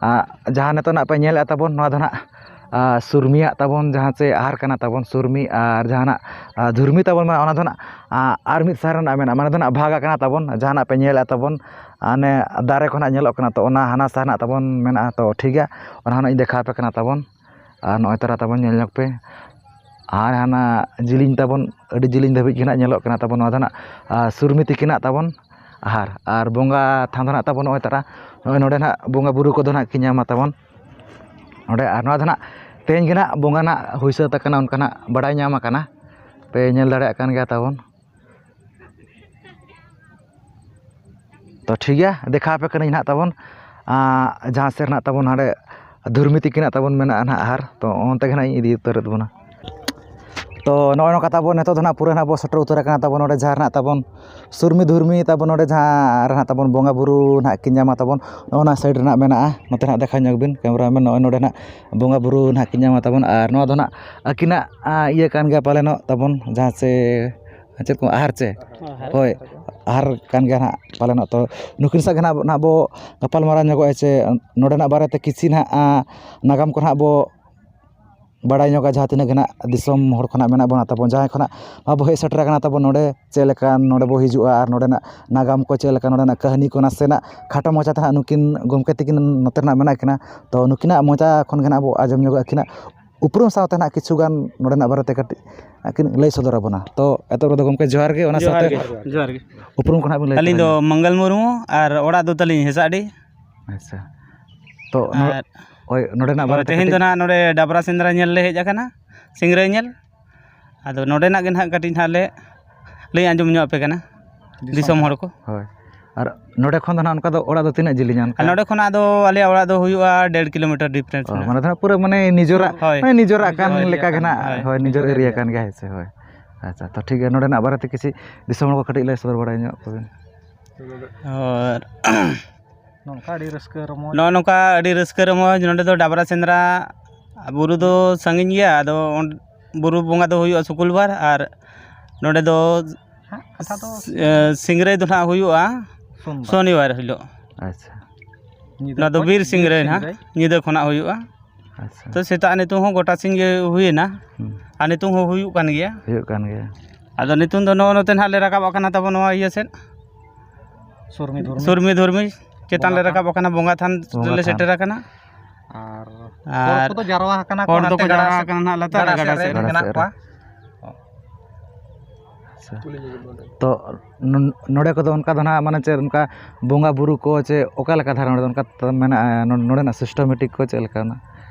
ᱟᱸ, ᱡᱟᱦᱟᱸ ᱱᱤᱛᱚᱜ ᱱᱟᱦᱟᱜ ᱯᱮ ᱧᱮᱞᱮᱫᱼᱟ ᱛᱟᱵᱚᱱ, ᱱᱚᱣᱟ ᱫᱚ ᱱᱟᱦᱟᱜ, ᱟᱸ, ᱥᱩᱨᱢᱤᱭᱟᱜ ᱛᱟᱵᱚᱱ ᱡᱟᱦᱟᱸ ᱪᱮ ᱟᱦᱟᱨ ᱠᱟᱱᱟ ᱛᱟᱵᱚᱱ ᱥᱩᱨᱢᱤ, ᱟᱨ ᱡᱟᱦᱟᱱᱟᱜ, ᱟᱸ, ᱫᱷᱩᱨᱢᱤ ᱛᱟᱵᱚᱱ ᱢᱟ ᱚᱱᱟ ᱫᱚ ᱱᱟᱦᱟᱜ, ᱟᱸ, ᱟᱨ ᱢᱤᱫ ᱥᱟᱦᱟᱨ ᱨᱮᱱᱟᱜ ᱢᱮᱱᱟᱜᱼᱟ, ᱢᱟᱱᱮ ᱫᱚ ᱱᱟᱦᱟᱜ ᱵᱷᱟᱜᱽ ᱟᱠᱟᱱᱟ ᱛᱟᱵᱚᱱ, ᱡᱟᱦᱟᱱᱟᱜ ᱯᱮ ᱧᱮᱞᱮᱫᱼᱟ ᱛᱟᱵᱚᱱ, ᱦᱟᱱᱮ ᱫᱟᱨᱮ ᱠᱚ ᱱᱟᱦᱟᱜ ᱧᱮᱞᱚᱜ ᱠᱟᱱᱟ, ᱛᱚ ᱚᱱᱟ ᱦᱟᱱᱟ ᱥᱟᱦᱟᱨ ᱱᱟᱦᱟᱜ ᱛᱟᱵᱚᱱ ᱢᱮᱱᱟᱜᱼᱟ᱾ ᱛᱚ ᱴᱷᱤᱠ ᱜᱮᱭᱟ, ᱚᱱᱟ ᱦᱚᱸ ᱱᱟᱦᱟᱜ ᱤᱧ ᱫᱮᱠᱷᱟᱣ ᱟᱯᱮ ᱠᱟᱱᱟ ᱛᱟᱵᱚᱱ᱾ ᱟᱨ ᱱᱚᱜᱼᱚᱭ ᱛᱟᱨᱟ ᱛᱟᱵᱚᱱ ᱧᱮᱞ ᱧᱚᱜ ᱯᱮ᱾ ᱟᱨ ᱦᱟᱱᱟ ᱡᱤᱞᱤᱧ ᱛᱟᱵᱚᱱ, ᱟᱹᱰᱤ ᱡᱤᱞᱤᱧ ᱫᱷᱟᱹᱵᱤᱡ ᱜᱮ ᱱᱟᱦᱟᱜ ᱧᱮᱞᱚᱜ ᱠᱟᱱᱟ ᱛᱟᱵᱚᱱ, ᱱᱚᱣᱟ ᱫᱚ ᱱᱟᱦᱟᱜ, ᱟᱨ, ᱥᱩᱨᱢᱤ ᱛᱤᱠᱤᱱᱟᱜ ᱛᱟᱵᱚᱱ ᱟᱦᱟᱨ᱾ ᱟᱨ ᱵᱚᱸᱜᱟ ᱛᱷᱟᱱ ᱫᱚ ᱱᱟᱦᱟᱜ ᱛᱟᱵᱚᱱ ᱱᱚᱜᱼᱚᱭ ᱛᱟᱨᱟ, ᱱᱚᱜᱼᱚᱭ ᱱᱚᱰᱮ ᱱᱟᱦᱟᱜ ᱵᱚᱸᱜᱟ ᱵᱩᱨᱩ ᱠᱚᱫᱚ ᱱᱟᱦᱟᱜ ᱠᱤᱱ ᱧᱟᱢᱟ ᱛᱟᱵᱚᱱ ᱱᱚᱰᱮ᱾ ᱟᱨ ᱱᱚᱣᱟ ᱫᱚ ᱱᱟᱦᱟᱜ ᱛᱮᱦᱮᱧ ᱜᱮ ᱱᱟᱦᱟᱜ ᱵᱚᱸᱜᱟ ᱱᱟᱦᱟᱜ ᱦᱩᱭ ᱥᱟᱹᱛ ᱟᱠᱟᱱᱟ, ᱚᱱᱠᱟ ᱱᱟᱦᱟᱜ ᱵᱟᱲᱟᱭ ᱧᱟᱢ ᱟᱠᱟᱱᱟ, ᱯᱮ ᱧᱮᱞ ᱫᱟᱲᱮᱭᱟᱜ ᱠᱟᱱ ᱜᱮᱭᱟ ᱛᱟᱵᱚᱱ᱾ ᱛᱚ ᱴᱷᱤᱠ ᱜᱮᱭᱟ, ᱫᱮᱠᱷᱟᱣ ᱟᱯᱮ ᱠᱟᱹᱱᱟᱹᱧ ᱱᱟᱦᱟᱜ ᱛᱟᱵᱚᱱ, ᱟᱸ, ᱡᱟᱦᱟᱸ ᱥᱮᱫ ᱱᱟᱦᱟᱜ ᱛᱟᱵᱚᱱ ᱦᱟᱸᱰᱮ ᱫᱷᱩᱨᱢᱤ ᱛᱤᱠᱤᱱᱟᱜ ᱛᱟᱵᱚᱱ ᱢᱮᱱᱟᱜᱼᱟ ᱱᱟᱦᱟᱜ ᱟᱦᱟᱨ, ᱛᱚ ᱚᱱᱛᱮ ᱜᱮ ᱱᱟᱦᱟᱜ ᱤᱧ ᱤᱫᱤ ᱩᱛᱟᱹᱨᱮᱫ ᱵᱚᱱᱟ᱾ ᱛᱚ ᱱᱚᱜᱼᱚᱭ ᱱᱚᱝᱠᱟ ᱛᱟᱵᱚᱱ ᱱᱤᱛᱚᱜ ᱫᱚ ᱱᱟᱦᱟᱜ ᱯᱩᱨᱟᱹ ᱱᱟᱦᱟᱜ ᱵᱚ ᱥᱮᱴᱮᱨ ᱩᱛᱟᱹᱨ ᱟᱠᱟᱱᱟ ᱛᱟᱵᱚᱱ ᱱᱚᱰᱮ ᱡᱟᱦᱟᱸ ᱨᱮ ᱱᱟᱦᱟᱜ ᱛᱟᱵᱚᱱ ᱥᱩᱨᱢᱤ ᱫᱷᱩᱨᱢᱤ ᱛᱟᱵᱚᱱ ᱱᱚᱰᱮ ᱡᱟᱦᱟᱸ ᱨᱮ ᱱᱟᱦᱟᱜ ᱛᱟᱵᱚᱱ ᱵᱚᱸᱜᱟ ᱵᱩᱨᱩ ᱱᱟᱦᱟᱜ ᱠᱤᱱ ᱧᱟᱢᱟ ᱛᱟᱵᱚᱱ, ᱱᱚᱜᱼᱚ ᱱᱟ ᱥᱟᱭᱤᱰ ᱨᱮ ᱱᱟᱦᱟᱜ ᱢᱮᱱᱟᱜᱼᱟ᱾ ᱱᱚᱛᱮ ᱱᱟᱦᱟᱜ ᱫᱮᱠᱷᱟᱣ ᱧᱚᱜ ᱵᱤᱱ ᱠᱮᱢᱮᱨᱟ ᱢᱮᱱ, ᱱᱚᱜᱼᱚᱭ ᱱᱚᱰᱮ ᱱᱟᱦᱟᱜ ᱵᱚᱸᱜᱟ ᱵᱩᱨᱩ ᱱᱟᱦᱟᱜ ᱠᱤᱱ ᱧᱟᱢᱟ ᱛᱟᱵᱚᱱ᱾ ᱟᱨ ᱱᱚᱣᱟ ᱫᱚ ᱱᱟᱦᱟᱜ ᱟᱹᱠᱤᱱᱟᱜ, ᱟᱸ, ᱤᱭᱟᱹ ᱠᱟᱱ ᱜᱮᱭᱟ ᱯᱟᱞᱮᱱᱚᱜ ᱛᱟᱵᱚᱱ, ᱡᱟᱦᱟᱸ ᱪᱮ ᱪᱮᱫ ᱠᱚ ᱟᱦᱟᱨ ᱪᱮ? ᱦᱳᱭ, ᱟᱦᱟᱨ ᱠᱟᱱ ᱜᱮᱭᱟ ᱱᱟᱦᱟᱜ ᱯᱟᱞᱮᱱᱚᱜ᱾ ᱛᱚ ᱱᱩᱠᱤᱱ ᱥᱟᱶ ᱜᱮ ᱱᱟᱦᱟᱜ, ᱱᱟᱦᱟᱜ ᱵᱚ ᱜᱟᱯᱟᱞ ᱢᱟᱨᱟᱣ ᱧᱚᱜᱚᱜᱼᱟ ᱪᱮ ᱱᱚᱰᱮᱱᱟᱜ ᱵᱟᱨᱮᱛᱮ ᱠᱤᱪᱷᱤ ᱱᱟᱦᱟᱜ, ᱟᱸ, ᱱᱟᱜᱟᱢ ᱠᱚ ᱱᱟᱦᱟᱜ ᱵᱚ ᱵᱟᱲᱟᱭ ᱧᱚᱜᱟ, ᱡᱟᱦᱟᱸ ᱛᱤᱱᱟᱹᱜ ᱜᱮ ᱱᱟᱦᱟᱜ ᱫᱤᱥᱚᱢ ᱦᱚᱲ ᱠᱷᱚᱱᱟᱜ ᱢᱮᱱᱟᱜ ᱵᱚᱱᱟ ᱛᱟᱵᱚᱱ, ᱡᱟᱦᱟᱸᱭ ᱠᱷᱚᱱᱟᱜ ᱱᱚᱣᱟ ᱵᱚ ᱦᱮᱡ ᱥᱮᱴᱮᱨ ᱟᱠᱟᱱᱟ ᱛᱟᱵᱚᱱ, ᱱᱚᱰᱮ ᱪᱮᱫ ᱞᱮᱠᱟ ᱱᱚᱰᱮ ᱵᱚ ᱦᱤᱡᱩᱜᱼᱟ ᱟᱨ ᱱᱚᱰᱮᱱᱟᱜ ᱱᱟᱜᱟᱢ ᱠᱚ ᱪᱮᱫ ᱞᱮᱠᱟ, ᱱᱚᱰᱮᱱᱟᱜ ᱠᱟᱹᱦᱱᱤ ᱠᱚ ᱱᱟᱥᱮᱱᱟᱜ ᱠᱷᱟᱴᱚ ᱢᱟᱪᱷᱟ ᱛᱮ ᱱᱟᱦᱟᱜ ᱱᱩᱠᱤᱱ ᱜᱚᱢᱠᱮ ᱛᱟᱹᱠᱤᱱ ᱱᱚᱛᱮ ᱨᱮᱱᱟᱜ ᱢᱮᱱᱟᱜ ᱠᱤᱱᱟ, ᱛᱚ ᱱᱩᱠᱤᱱᱟᱜ ᱢᱚᱪᱟ ᱠᱷᱚᱱ ᱜᱮ ᱱᱟᱦᱟᱜ ᱵᱚ ᱟᱸᱡᱚᱢ ᱧᱚᱜᱟ ᱟᱹᱠᱤᱱᱟᱜ ᱩᱯᱨᱩᱢ ᱥᱟᱶᱛᱮ ᱱᱟᱦᱟᱜ ᱠᱤᱪᱷᱩ ᱜᱟᱱ ᱱᱚᱰᱮᱱᱟᱜ ᱵᱟᱨᱮᱛᱮ ᱠᱟᱹᱴᱤᱡ ᱟᱹᱠᱤᱱ ᱞᱟᱹᱭ ᱥᱚᱫᱚᱨ ᱟᱵᱚᱱᱟ᱾ ᱛᱚ ᱮᱛᱚᱦᱚᱵ ᱨᱮᱫᱚ ᱜᱚᱢᱠᱮ ᱡᱚᱦᱟᱨ ᱜᱮ, ᱚᱱᱟ ᱡᱚᱦᱟᱨ ᱥᱟᱶᱛᱮ ᱜᱮ, ᱡᱚᱦᱟᱨ ᱜᱮ᱾ ᱩᱯᱨᱩᱢ ᱠᱚ ᱱᱟᱦᱟᱜ ᱵᱤᱱ ᱞᱟᱹᱭ ᱟᱹᱞᱤᱧ ᱫᱚ ᱛᱟᱵᱚᱱᱟ᱾ ᱢᱚᱝᱜᱚᱞ ᱢᱩᱨᱢᱩ ᱟᱨ ᱚᱲᱟᱜ ᱫᱚ ᱛᱟᱹᱞᱤᱧ ᱦᱮᱸᱥᱟᱜᱰᱤ᱾ ᱟᱪᱪᱷᱟ, ᱛᱚ ᱱᱚ-, ᱟᱨ ᱦᱳᱭ, ᱱᱚᱰᱮᱱᱟᱜ ᱵᱟᱨᱮᱛᱮ ᱛᱮᱦᱮᱧ ᱫᱚ ᱠᱟᱹᱴᱤᱡ ᱱᱟᱦᱟᱜ ᱱᱚᱰᱮ ᱰᱟᱵᱨᱟ ᱥᱮᱸᱫᱽᱨᱟ ᱧᱮᱞ ᱞᱮ ᱦᱮᱡ ᱟᱠᱟᱱᱟ, ᱥᱤᱝᱨᱟᱹᱭ ᱧᱮᱞ᱾ ᱟᱫᱚ ᱱᱚᱰᱮᱱᱟᱜ ᱜᱮ ᱱᱟᱦᱟᱜ ᱠᱟᱹᱴᱤᱡ ᱱᱟᱦᱟᱜ ᱞᱮ ᱞᱟᱹᱭ ᱟᱸᱡᱚᱢ ᱧᱚᱜ ᱟᱯᱮ ᱠᱟᱱᱟ, ᱫᱤᱥᱚᱢ ᱫᱤᱥᱚᱢ ᱦᱚᱲ ᱠᱚ᱾ ᱦᱳᱭ, ᱟᱨ ᱱᱚᱰᱮ ᱠᱷᱚᱱ ᱫᱚ ᱱᱟᱦᱟᱜ ᱚᱱᱠᱟ ᱫᱚ ᱚᱲᱟᱜ ᱫᱚ ᱛᱤᱱᱟᱹᱜ ᱡᱤᱞᱤᱧᱟ ᱚᱱᱠᱟ? ᱟᱨ ᱱᱚᱰᱮ ᱠᱷᱚᱱᱟᱜ ᱫᱚ ᱟᱞᱮᱭᱟᱜ ᱚᱲᱟᱜ ᱫᱚ ᱦᱩᱭᱩᱜᱼᱟ ᱰᱮᱲ ᱠᱤᱞᱳᱢᱤᱴᱟᱨ ᱰᱤᱯᱷᱟᱨᱮᱱᱥ ᱚ, ᱢᱮᱱᱟᱜᱼᱟ᱾ ᱢᱟᱱᱮ ᱫᱚ ᱱᱟᱦᱟᱜ ᱯᱩᱨᱟᱹ ᱢᱟᱱᱮ ᱱᱤᱡᱚᱨᱟᱜ, ᱦᱳᱭ᱾ ᱢᱟᱱᱮ ᱱᱤᱡᱚᱨᱟᱜ ᱱᱤᱡᱚᱨ ᱠᱟᱱ ᱮᱨᱤᱭᱟ ᱞᱮᱠᱟ ᱜᱮ ᱠᱟᱱᱟ᱾ ᱱᱟᱦᱟᱜ, ᱦᱳᱭ᱾ ᱦᱳᱭ, ᱱᱤᱡᱚᱨ ᱮᱨᱤᱭᱟ ᱠᱟᱱ ᱜᱮᱭᱟ, ᱦᱮᱸ ᱥᱮ? ᱦᱳᱭ᱾ ᱟᱪᱪᱷᱟ, ᱛᱚ ᱴᱷᱤᱠ ᱜᱮᱭᱟ, ᱱᱚᱰᱮᱱᱟᱜ ᱵᱟᱨᱮᱛᱮ ᱠᱤᱪᱷᱤ ᱫᱤᱥᱚᱢ ᱦᱚᱲ ᱠᱚ ᱠᱟᱹᱴᱤᱡ ᱞᱟᱹᱭ ᱥᱚᱫᱚᱨ ᱵᱟᱲᱟᱭ ᱧᱚᱜ ᱠᱚᱵᱤᱱ᱾ ᱟᱨ ᱱᱚᱝᱠᱟ ᱟᱹᱰᱤ ᱨᱟᱹᱥᱠᱟᱹ ᱨᱚᱢᱚᱡᱽ᱾ ᱱᱚᱜᱼᱚ ᱱᱚᱝᱠᱟ ᱟᱹᱰᱤ ᱨᱟᱹᱥᱠᱟᱹ ᱨᱚᱢᱚᱡᱽ ᱱᱚᱰᱮ ᱫᱚ ᱰᱟᱵᱨᱟ ᱥᱮᱸᱫᱽᱨᱟ ᱵᱩᱨᱩ ᱫᱚ ᱥᱟᱺᱜᱤᱧ ᱜᱮᱭᱟ, ᱟᱫᱚ ᱚᱸᱰᱮ ᱵᱩᱨᱩ ᱵᱚᱸᱜᱟ ᱫᱚ ᱦᱩᱭᱩᱜᱼᱟ ᱥᱩᱠᱩᱞ ᱵᱟᱨ, ᱟᱨ ᱱᱚᱰᱮ ᱫᱚ ᱦᱟᱸᱜ ᱠᱟᱛᱷᱟ ᱫᱚ ᱥᱤ-, ᱮ, ᱥᱤᱝᱨᱟᱹᱭ ᱫᱚ ᱱᱟᱦᱟᱜ ᱦᱩᱭᱩᱜᱼᱟ ᱥᱳᱢᱵᱟᱨ᱾ ᱥᱚᱱᱤᱵᱟᱨ ᱦᱤᱞᱳᱜ᱾ ᱟᱪᱪᱷᱟ᱾ ᱧᱤᱫᱟᱹ ᱱᱚᱣᱟ ᱫᱚ ᱠᱷᱚᱱ ᱵᱤᱨ ᱵᱤᱨ ᱥᱤᱝᱨᱟᱹᱭ ᱱᱟᱦᱟᱜ, ᱥᱤᱝᱨᱟᱹᱭ᱾ ᱧᱤᱫᱟᱹ ᱠᱷᱚᱱᱟᱜ ᱦᱩᱭᱩᱜᱼᱟ᱾ ᱟᱪᱪᱷᱟ᱾ ᱛᱚ, ᱥᱮᱛᱟᱜ ᱱᱤᱛᱚᱝ ᱦᱚᱸ ᱜᱚᱴᱟ ᱥᱤᱧ ᱜᱮ ᱦᱩᱭᱮᱱᱟ, ᱦᱩᱸ᱾ ᱟᱨ ᱱᱤᱛᱚᱝ ᱦᱚᱸ ᱦᱩᱭᱩᱜ ᱠᱟᱱ ᱜᱮᱭᱟ᱾ ᱦᱩᱭᱩᱜ ᱠᱟᱱ ᱜᱮᱭᱟ᱾ ᱟᱫᱚ ᱱᱤᱛᱚᱝ ᱫᱚ ᱱᱚᱜᱼᱚ ᱱᱚᱛᱮ ᱱᱟᱦᱟᱜ ᱞᱮ ᱨᱟᱠᱟᱵ ᱟᱠᱟᱱᱟ ᱛᱟᱵᱚ ᱱᱚᱣᱟ ᱤᱭᱟᱹ ᱥᱮᱫ᱾ ᱥᱩᱨᱢᱤ ᱫᱷᱩᱨᱢᱤ᱾ ᱥᱩᱨᱢᱤ ᱫᱷᱩᱨᱢᱤ ᱪᱮᱛᱟᱱ ᱞᱮ ᱵᱚᱸᱜᱟ ᱨᱟᱠᱟᱵ ᱛᱷᱟᱱ᱾ ᱟᱠᱟᱱᱟ, ᱵᱚᱸᱜᱟ ᱛᱷᱟᱱ ᱵᱚᱸᱜᱟ ᱨᱮᱞᱮ ᱛᱷᱟᱱ᱾ ᱥᱮᱴᱮᱨ ᱟᱠᱟᱱᱟ᱾ ᱟᱨ ᱟᱨ ᱦᱚᱲ ᱠᱚᱫᱚ ᱡᱟᱨᱣᱟ ᱟᱠᱟᱱᱟ ᱠᱚ ᱦᱚᱲ ᱦᱟᱱᱛᱮ ᱫᱚᱠᱚ ᱜᱟᱰᱟ ᱡᱟᱣᱨᱟ ᱥᱮᱫ, ᱟᱠᱟᱱᱟ ᱱᱟᱦᱟᱜ ᱞᱟᱛᱟᱨ ᱜᱟᱰᱟ ᱜᱟᱰᱟ ᱥᱮᱫ ᱥᱮᱫ ᱨᱮ ᱨᱮ᱾ ᱢᱮᱱᱟᱜ ᱜᱟᱰᱟ ᱥᱮᱫ ᱨᱮ᱾ ᱠᱚᱣᱟ᱾ ᱟᱪᱪᱷᱟ᱾ ᱛᱚ, ᱱᱚ-, ᱱᱚᱰᱮ ᱠᱚᱫᱚ ᱚᱱᱠᱟ ᱫᱚ ᱱᱟᱦᱟᱜ, ᱢᱟᱱᱮ, ᱪᱮᱫ ᱚᱱᱠᱟ ᱵᱚᱸᱜᱟ ᱵᱩᱨᱩ ᱠᱚ ᱪᱮ ᱚᱠᱟ ᱞᱮᱠᱟ ᱫᱷᱟᱨᱟ ᱱᱚᱰᱮ ᱫᱚ ᱚᱱᱠᱟ ᱢᱮᱱᱟᱜᱼᱟ? ᱱᱚ-, ᱱᱚᱰᱮᱱᱟᱜ systematic ᱠᱚ ᱪᱮᱫ ᱞᱮᱠᱟᱱᱟ?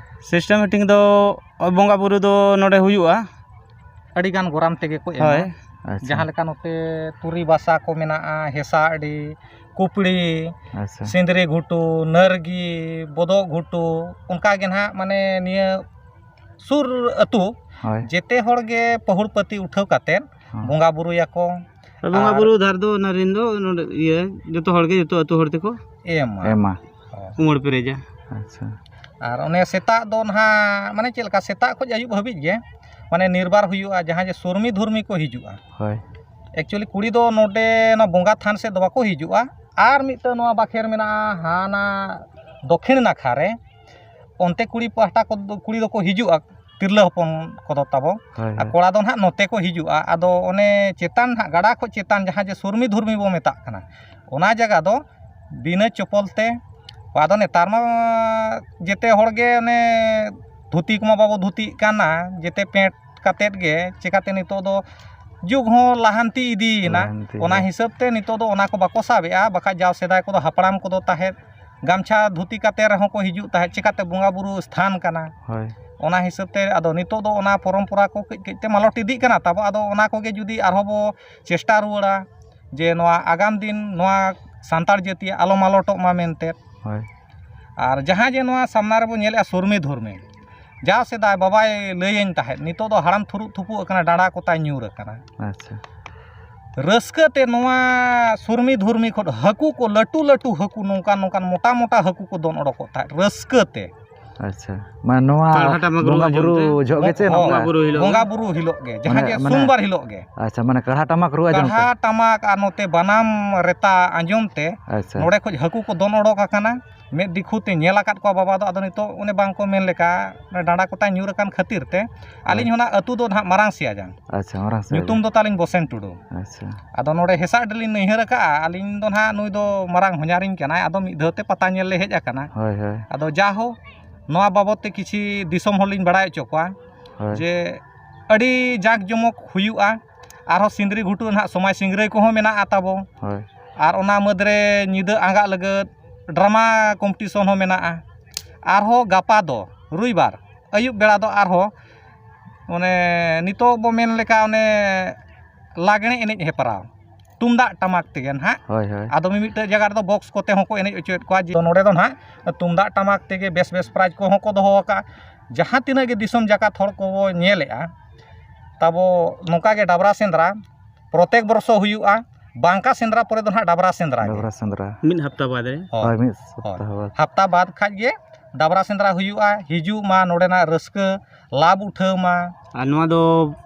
Systematic ᱫᱚ ᱵᱚᱸᱜᱟ ᱵᱩᱨᱩ ᱫᱚ ᱱᱚᱰᱮ ᱦᱩᱭᱩᱜᱼᱟ᱾ ᱟᱹᱰᱤ ᱜᱟᱱ ᱜᱚᱨᱟᱢ ᱛᱮᱜᱮ ᱠᱚ ᱮᱢᱟ᱾ ᱦᱳᱭ᱾ ᱟᱪᱪᱷᱟ᱾ ᱡᱟᱦᱟᱸ ᱞᱮᱠᱟ ᱱᱚᱛᱮ ᱛᱩᱨᱤ ᱵᱟᱥᱟ ᱠᱚ ᱢᱮᱱᱟᱜᱼᱟ, ᱦᱮᱸᱥᱟᱜ ᱟᱹᱰᱤ, ᱠᱩᱯᱲᱤ, ᱟᱪᱪᱷᱟ᱾ ᱥᱤᱸᱫᱽᱨᱤ ᱜᱷᱩᱴᱩ, ᱱᱟᱹᱨᱜᱤ, ᱵᱚᱫᱚᱜ ᱜᱷᱩᱴᱩ, ᱚᱱᱠᱟ ᱜᱮ ᱱᱟᱦᱟᱜ, ᱢᱟᱱᱮ, ᱱᱤᱭᱟᱹ ᱥᱩᱨ ᱟᱹᱛᱩ ᱦᱳᱭ᱾ ᱡᱮᱛᱮ ᱦᱚᱲ ᱜᱮ ᱯᱟᱹᱦᱩᱲ ᱯᱟᱹᱛᱤ ᱩᱴᱷᱟᱹᱣ ᱠᱟᱛᱮᱫ ᱦᱚᱸ᱾ ᱵᱚᱸᱜᱟ ᱵᱩᱨᱩᱭᱟᱠᱚ᱾ ᱵᱚᱸᱜᱟ ᱟᱨ ᱵᱩᱨᱩ ᱫᱷᱟᱨ ᱫᱚ ᱚᱱᱟ ᱨᱤᱱ ᱫᱚ ᱱᱚᱰᱮ ᱤᱭᱟᱹ ᱡᱚᱛᱚ ᱦᱚᱲ ᱜᱮ, ᱡᱚᱛᱚ ᱟᱹᱛᱩ ᱦᱚᱲ ᱛᱮᱠᱚ ᱮᱢᱟ᱾ ᱮᱢᱟ᱾ ᱦᱳᱭ᱾ ᱩᱢᱟᱹᱲ ᱯᱮᱨᱮᱡᱟ᱾ ᱟᱪᱪᱷᱟ᱾ ᱟᱨ ᱚᱱᱮ ᱥᱮᱛᱟᱜ ᱫᱚ ᱱᱟᱦᱟᱜ, ᱢᱟᱱᱮ, ᱪᱮᱫ ᱞᱮᱠᱟ, ᱥᱮᱛᱟᱜ ᱠᱷᱚᱱ ᱟᱹᱭᱩᱵ ᱦᱟᱹᱵᱤᱡ ᱜᱮ, ᱢᱟᱱᱮ, ᱱᱤᱨᱵᱟᱨ ᱦᱩᱭᱩᱜᱼᱟ᱾ ᱡᱟᱦᱟᱸ ᱡᱮ ᱥᱩᱨᱢᱤ ᱫᱷᱩᱨᱢᱤ ᱠᱚ ᱦᱤᱡᱩᱜᱼᱟ᱾ ᱦᱳᱭ᱾ Actually, ᱠᱩᱲᱤ ᱫᱚ ᱱᱚᱰᱮ ᱱᱚᱣᱟ ᱵᱚᱸᱜᱟ ᱛᱷᱟᱱ ᱥᱮᱫ ᱫᱚ ᱵᱟᱠᱚ ᱦᱤᱡᱩᱜᱼᱟ᱾ ᱟᱨ ᱢᱤᱫᱴᱟᱝ ᱱᱚᱣᱟ ᱵᱟᱠᱷᱮᱲ ᱢᱮᱱᱟᱜᱼᱟ, ᱦᱟᱱᱟ ᱫᱚᱠᱷᱤᱱ ᱱᱟᱠᱷᱟ ᱨᱮ, ᱚᱱᱛᱮ ᱠᱩᱲᱤ ᱯᱟᱦᱴᱟ ᱠᱚ, ᱠᱩᱲᱤ ᱫᱚᱠᱚ ᱦᱤᱡᱩᱜᱼᱟ, ᱛᱤᱨᱞᱟᱹ ᱦᱚᱯᱚᱱ ᱠᱚᱫᱚ ᱛᱟᱵᱚ᱾ ᱦᱳᱭ, ᱟᱨ ᱦᱳᱭ᱾ ᱠᱚᱲᱟ ᱫᱚ ᱱᱟᱦᱟᱜ ᱱᱚᱛᱮ ᱠᱚ ᱦᱤᱡᱩᱜᱼᱟ᱾ ᱟᱫᱚ ᱚᱱᱮ ᱪᱮᱛᱟᱱ ᱱᱟᱦᱟᱜ, ᱜᱟᱰᱟ ᱠᱷᱚᱱ ᱪᱮᱛᱟᱱ, ᱡᱟᱦᱟᱸ ᱡᱮ ᱥᱩᱨᱢᱤ ᱫᱷᱩᱨᱢᱤ ᱵᱚ ᱢᱮᱛᱟᱜ ᱠᱟᱱᱟ, ᱚᱱᱟ ᱡᱟᱭᱜᱟ ᱫᱚ ᱵᱤᱱᱟᱹ ᱪᱚᱯᱚᱞ ᱛᱮ᱾ ᱟᱫᱚ ᱱᱮᱛᱟᱨ ᱢᱟ ᱡᱮᱛᱮ ᱦᱚᱲ ᱜᱮ ᱚᱱᱮ ᱫᱷᱩᱛᱤ ᱠᱚᱢᱟ ᱵᱟᱵᱚ ᱫᱷᱩᱛᱤᱜ ᱠᱟᱱᱟ, ᱡᱮᱛᱮ ᱯᱮᱱᱴ ᱠᱟᱛᱮᱫ ᱜᱮ᱾ ᱪᱮᱠᱟᱛᱮ ᱱᱤᱛᱚᱜ ᱫᱚ ᱡᱩᱜᱽ ᱦᱚᱸ ᱞᱟᱦᱟᱱᱛᱤ ᱤᱫᱤᱭᱮᱱᱟ᱾ ᱞᱟᱦᱟᱱᱛᱤ ᱚᱱᱟ ᱤᱫᱤ᱾ ᱦᱤᱥᱟᱹᱵ ᱛᱮ ᱱᱤᱛᱚᱜ ᱫᱚ ᱚᱱᱟ ᱠᱚ ᱵᱟᱠᱚ ᱥᱟᱵᱮᱜᱼᱟ᱾ ᱵᱟᱠᱷᱟᱡ ᱡᱟᱣ ᱥᱮᱫᱟᱭ ᱠᱚᱫᱚ ᱦᱟᱯᱲᱟᱢ ᱠᱚᱫᱚ ᱛᱟᱦᱮᱸᱫ ᱜᱟᱢᱪᱷᱟ ᱫᱷᱩᱛᱤ ᱠᱟᱛᱮ ᱨᱮᱦᱚᱸ ᱠᱚ ᱦᱤᱡᱩᱜ ᱛᱟᱦᱮᱸᱫ, ᱪᱮᱠᱟᱛᱮ ᱵᱚᱸᱜᱟ ᱵᱩᱨᱩ ᱥᱛᱷᱟᱱ ᱠᱟᱱᱟ᱾ ᱦᱳᱭ᱾ ᱚᱱᱟ ᱦᱤᱥᱟᱹᱵ ᱛᱮ ᱟᱫᱚ ᱱᱤᱛᱚᱜ ᱫᱚ ᱚᱱᱟ ᱯᱚᱨᱚᱢᱯᱚᱨᱟ ᱠᱚ ᱠᱟᱹᱡ ᱠᱟᱹᱡ ᱛᱮ ᱢᱟᱞᱚᱴ ᱤᱫᱤᱜ ᱠᱟᱱᱟ ᱛᱟᱵᱚ᱾ ᱟᱫᱚ ᱚᱱᱟ ᱠᱚᱜᱮ ᱡᱩᱫᱤ ᱟᱨᱦᱚᱸ ᱵᱚ ᱪᱮᱥᱴᱟ ᱨᱩᱣᱟᱹᱲᱟ, ᱡᱮ ᱱᱚᱣᱟ ᱟᱜᱟᱢ ᱫᱤᱱ ᱱᱚᱣᱟ ᱥᱟᱱᱛᱟᱲ ᱡᱟᱹᱛᱤᱭᱟᱜ ᱟᱞᱚ ᱢᱟᱞᱚᱴᱚᱜ ᱢᱟ ᱢᱮᱱᱛᱮ᱾ ᱦᱳᱭ᱾ ᱟᱨ ᱡᱟᱦᱟᱸ ᱡᱮ ᱱᱚᱣᱟ ᱥᱟᱢᱱᱟ ᱨᱮᱵᱚ ᱧᱮᱞᱮᱜᱼᱟ ᱥᱩᱨᱢᱤ ᱫᱷᱩᱨᱢᱤ, ᱡᱟᱣ ᱥᱮᱫᱟᱭ ᱵᱟᱵᱟᱭ ᱞᱟᱹᱭᱟᱹᱧ ᱛᱟᱦᱮᱸᱫ, ᱱᱤᱛᱚᱜ ᱫᱚ ᱦᱟᱲᱟᱢ ᱛᱷᱩᱨᱩᱜ ᱛᱷᱩᱯᱩᱜ ᱟᱠᱟᱱᱟ, ᱰᱟᱸᱰᱟ ᱠᱚ ᱛᱟᱭ ᱧᱩᱨ ᱟᱠᱟᱱᱟ᱾ ᱟᱪᱪᱷᱟ᱾ ᱨᱟᱹᱥᱠᱟᱹ ᱛᱮ ᱱᱚᱣᱟ ᱥᱩᱨᱢᱤ ᱫᱷᱩᱨᱢᱤ ᱠᱷᱚᱱ ᱦᱟᱹᱠᱩ ᱠᱚ, ᱞᱟᱹᱴᱩ ᱞᱟᱹᱴᱩ ᱦᱟᱹᱠᱩ, ᱱᱚᱝᱠᱟᱱ ᱱᱚᱝᱠᱟᱱ ᱢᱚᱴᱟ ᱢᱚᱴᱟ ᱦᱟᱹᱠᱩ ᱠᱚ ᱫᱚᱱ ᱚᱰᱚᱠᱚᱜ ᱛᱟᱦᱮᱸᱫ ᱨᱟᱹᱥᱠᱟᱹ ᱛᱮ᱾ ᱟᱪᱪᱷᱟ, ᱢᱟᱱᱮ ᱱᱚᱣᱟ ᱠᱟᱲᱦᱟ ᱴᱟᱢᱟᱠ ᱨᱩ ᱵᱚᱸᱜᱟ ᱟᱸᱡᱚᱢ ᱵᱩᱨᱩ ᱛᱮ᱾ ᱡᱚᱦᱚᱜ ᱜᱮ ᱪᱮ ᱵᱚᱸᱜᱟ ᱱᱚᱝᱠᱟ? ᱵᱩᱨᱩ ᱦᱤᱞᱳᱜ ᱵᱚᱸᱜᱟ ᱜᱮ᱾ ᱵᱩᱨᱩ ᱦᱤᱞᱳᱜ ᱜᱮ, ᱡᱟᱦᱟᱸ ᱢᱟᱱᱮ, ᱡᱮ ᱢᱟᱱᱮ ᱥᱳᱢᱵᱟᱨ ᱦᱤᱞᱳᱜ ᱜᱮ᱾ ᱟᱪᱪᱷᱟ, ᱢᱟᱱᱮ ᱠᱟᱲᱦᱟ ᱴᱟᱢᱟᱠ ᱨᱩ ᱟᱸᱡᱚᱢ ᱛᱮ? ᱠᱟᱲᱦᱟ ᱴᱟᱢᱟᱠ ᱟᱨ ᱱᱚᱛᱮ ᱵᱟᱱᱟᱢ ᱨᱮᱛᱟ ᱟᱸᱡᱚᱢ ᱛᱮ ᱟᱪᱪᱷᱟ᱾ ᱱᱚᱰᱮ ᱠᱷᱚᱡ ᱦᱟᱹᱠᱩ ᱠᱚ ᱫᱚᱱ ᱚᱰᱚᱠ ᱟᱠᱟᱱᱟ᱾ ᱢᱮᱫ ᱫᱤᱠᱷᱩ ᱛᱮ ᱧᱮᱞ ᱟᱠᱟᱫ ᱠᱚᱣᱟ ᱵᱟᱵᱟ ᱫᱚ, ᱟᱫᱚ ᱱᱤᱛᱚᱜ ᱚᱱᱮ ᱵᱟᱝ ᱠᱚ ᱢᱮᱱ ᱞᱮᱠᱟ, ᱚᱱᱮ ᱰᱟᱸᱰᱟ ᱠᱚᱛᱟᱭ ᱧᱩᱨ ᱟᱠᱟᱱ ᱠᱷᱟᱹᱛᱤᱨ ᱛᱮ ᱟᱹᱞᱤᱧ ᱦᱳᱭ᱾ ᱦᱚᱸ ᱱᱟᱜ ᱟᱹᱛᱩ ᱫᱚ ᱱᱟᱦᱟᱜ ᱢᱟᱨᱟᱝ ᱥᱤᱭᱟᱡᱟᱝ᱾ ᱟᱪᱪᱷᱟ, ᱢᱟᱨᱟᱝ ᱥᱤᱭᱟᱡᱟᱝ᱾ ᱧᱩᱛᱩᱢ ᱫᱚ ᱛᱟᱹᱞᱤᱧ ᱵᱚᱥᱮᱱ ᱴᱩᱰᱩ᱾ ᱟᱪᱪᱷᱟ᱾ ᱟᱫᱚ ᱱᱚᱰᱮ ᱦᱮᱥᱟᱜ ᱰᱤᱞᱤᱧ ᱱᱟᱹᱭᱦᱟᱹᱨ ᱟᱠᱟᱜᱼᱟ, ᱟᱹᱞᱤᱧ ᱫᱚ ᱱᱟᱦᱟᱜ ᱱᱩᱭ ᱫᱚ ᱢᱟᱨᱟᱝ ᱦᱚᱧᱦᱟᱨᱤᱧ ᱠᱟᱱᱟᱭ, ᱟᱫᱚ ᱢᱤᱫ ᱫᱷᱟᱣ ᱛᱮ ᱯᱟᱛᱟ ᱧᱮᱞ ᱞᱮ ᱦᱮᱡ ᱟᱠᱟᱱᱟ᱾ ᱦᱳᱭ, ᱦᱳᱭ᱾ ᱟᱫᱚ ᱡᱟᱦᱳ, ᱱᱚᱣᱟ ᱵᱟᱵᱚᱫ ᱛᱮ ᱠᱤᱪᱷᱤ ᱫᱤᱥᱚᱢ ᱦᱚᱲ ᱞᱤᱧ ᱵᱟᱲᱟᱭ ᱦᱚᱪᱚ ᱠᱚᱣᱟ ᱦᱳᱭ᱾ ᱡᱮ ᱟᱹᱰᱤ ᱡᱟᱸᱠ ᱡᱚᱢᱚᱠ ᱦᱩᱭᱩᱜᱼᱟ᱾ ᱟᱨᱦᱚᱸ ᱥᱤᱸᱫᱽᱨᱤ ᱜᱷᱩᱴᱩ ᱨᱮ ᱱᱟᱦᱟᱜ ᱥᱚᱢᱟᱡᱽ ᱥᱤᱝᱨᱟᱹᱭ ᱠᱚᱦᱚᱸ ᱢᱮᱱᱟᱜᱼᱟ ᱛᱟᱵᱚ᱾ ᱦᱳᱭ᱾ ᱟᱨ ᱚᱱᱟ ᱢᱟᱹᱫᱽ ᱨᱮ ᱧᱤᱫᱟᱹ ᱟᱸᱜᱟᱜ ᱞᱟᱹᱜᱤᱫ ᱰᱨᱟᱢᱟ ᱠᱚᱢᱯᱤᱴᱤᱥᱚᱱ ᱦᱚᱸ ᱢᱮᱱᱟᱜᱼᱟ᱾ ᱟᱨᱦᱚᱸ ᱜᱟᱯᱟ ᱫᱚ ᱨᱚᱵᱤᱵᱟᱨ ᱟᱹᱭᱩᱵ ᱵᱮᱲᱟ ᱫᱚ ᱟᱨᱦᱚᱸ ᱚᱱᱮ ᱱᱤᱛᱚᱜ ᱵᱚ ᱢᱮᱱ ᱞᱮᱠᱟ ᱚᱱᱮ ᱞᱟᱜᱽᱬᱮ ᱮᱱᱮᱡ ᱦᱮᱯᱨᱟᱣ ᱛᱩᱢᱫᱟᱜ ᱴᱟᱢᱟᱠ ᱛᱮᱜᱮ ᱱᱟᱦᱟᱜ᱾ ᱦᱳᱭ, ᱦᱳᱭ᱾ ᱟᱫᱚ ᱢᱤᱢᱤᱫᱴᱟᱹᱜ ᱡᱟᱭᱜᱟ ᱨᱮᱫᱚ ᱵᱚᱠᱥ ᱠᱚᱛᱮ ᱦᱚᱸᱠᱚ ᱮᱱᱮᱡ ᱦᱚᱪᱚᱭᱮᱫ ᱠᱚᱣᱟ᱾ ᱡᱮ ᱱᱚᱰᱮ ᱫᱚ ᱱᱟᱦᱟᱜ ᱛᱩᱢᱫᱟᱜ ᱴᱟᱢᱟᱠ ᱛᱮᱜᱮ ᱵᱮᱥ ᱵᱮᱥ ᱯᱨᱟᱭᱤᱡᱽ ᱠᱚᱦᱚᱸ ᱠᱚ ᱫᱚᱦᱚ ᱟᱠᱟᱫᱼᱟ᱾ ᱡᱟᱦᱟᱸ ᱛᱤᱱᱟᱹᱜ ᱜᱮ ᱫᱤᱥᱚᱢ ᱡᱟᱠᱟᱛ ᱦᱚᱲ ᱠᱚᱵᱚ ᱧᱮᱞᱮᱫᱼᱟ, ᱛᱟᱵᱚ ᱱᱚᱝᱠᱟ ᱜᱮ ᱰᱟᱵᱽᱨᱟ ᱥᱮᱸᱫᱽᱨᱟ ᱯᱨᱚᱛᱮᱠ ᱵᱚᱨᱥᱚ ᱦᱩᱭᱩᱜᱼᱟ᱾ ᱵᱟᱝᱠᱟ ᱥᱮᱸᱫᱽᱨᱟ ᱯᱚᱨᱮ ᱫᱚ ᱱᱟᱦᱟᱜ ᱰᱟᱵᱽᱨᱟ ᱥᱮᱸᱫᱽᱨᱟ ᱜᱮ᱾ ᱰᱟᱵᱽᱨᱟ ᱥᱮᱸᱫᱽᱨᱟ᱾ ᱢᱤᱫ ᱦᱟᱯᱛᱟ ᱵᱟᱫᱽ ᱨᱮ᱾ ᱦᱳᱭ᱾ ᱦᱳᱭ, ᱢᱤᱫ ᱦᱳᱭ᱾ ᱥᱚᱯᱛᱟᱦᱚ ᱵᱟᱫᱽ᱾ ᱦᱟᱯᱛᱟ ᱵᱟᱫᱽ ᱠᱷᱟᱡ ᱜᱮ ᱰᱟᱵᱽᱨᱟ ᱥᱮᱸᱫᱽᱨᱟ ᱦᱩᱭᱩᱜᱼᱟ᱾ ᱦᱤᱡᱩᱜ ᱢᱟ, ᱱᱚᱰᱮᱱᱟᱜ ᱨᱟᱹᱥᱠᱟᱹ ᱞᱟᱵᱷ ᱩᱴᱷᱟᱹᱣ ᱢᱟ᱾ ᱟᱨ ᱱᱚᱣᱟ ᱫᱚ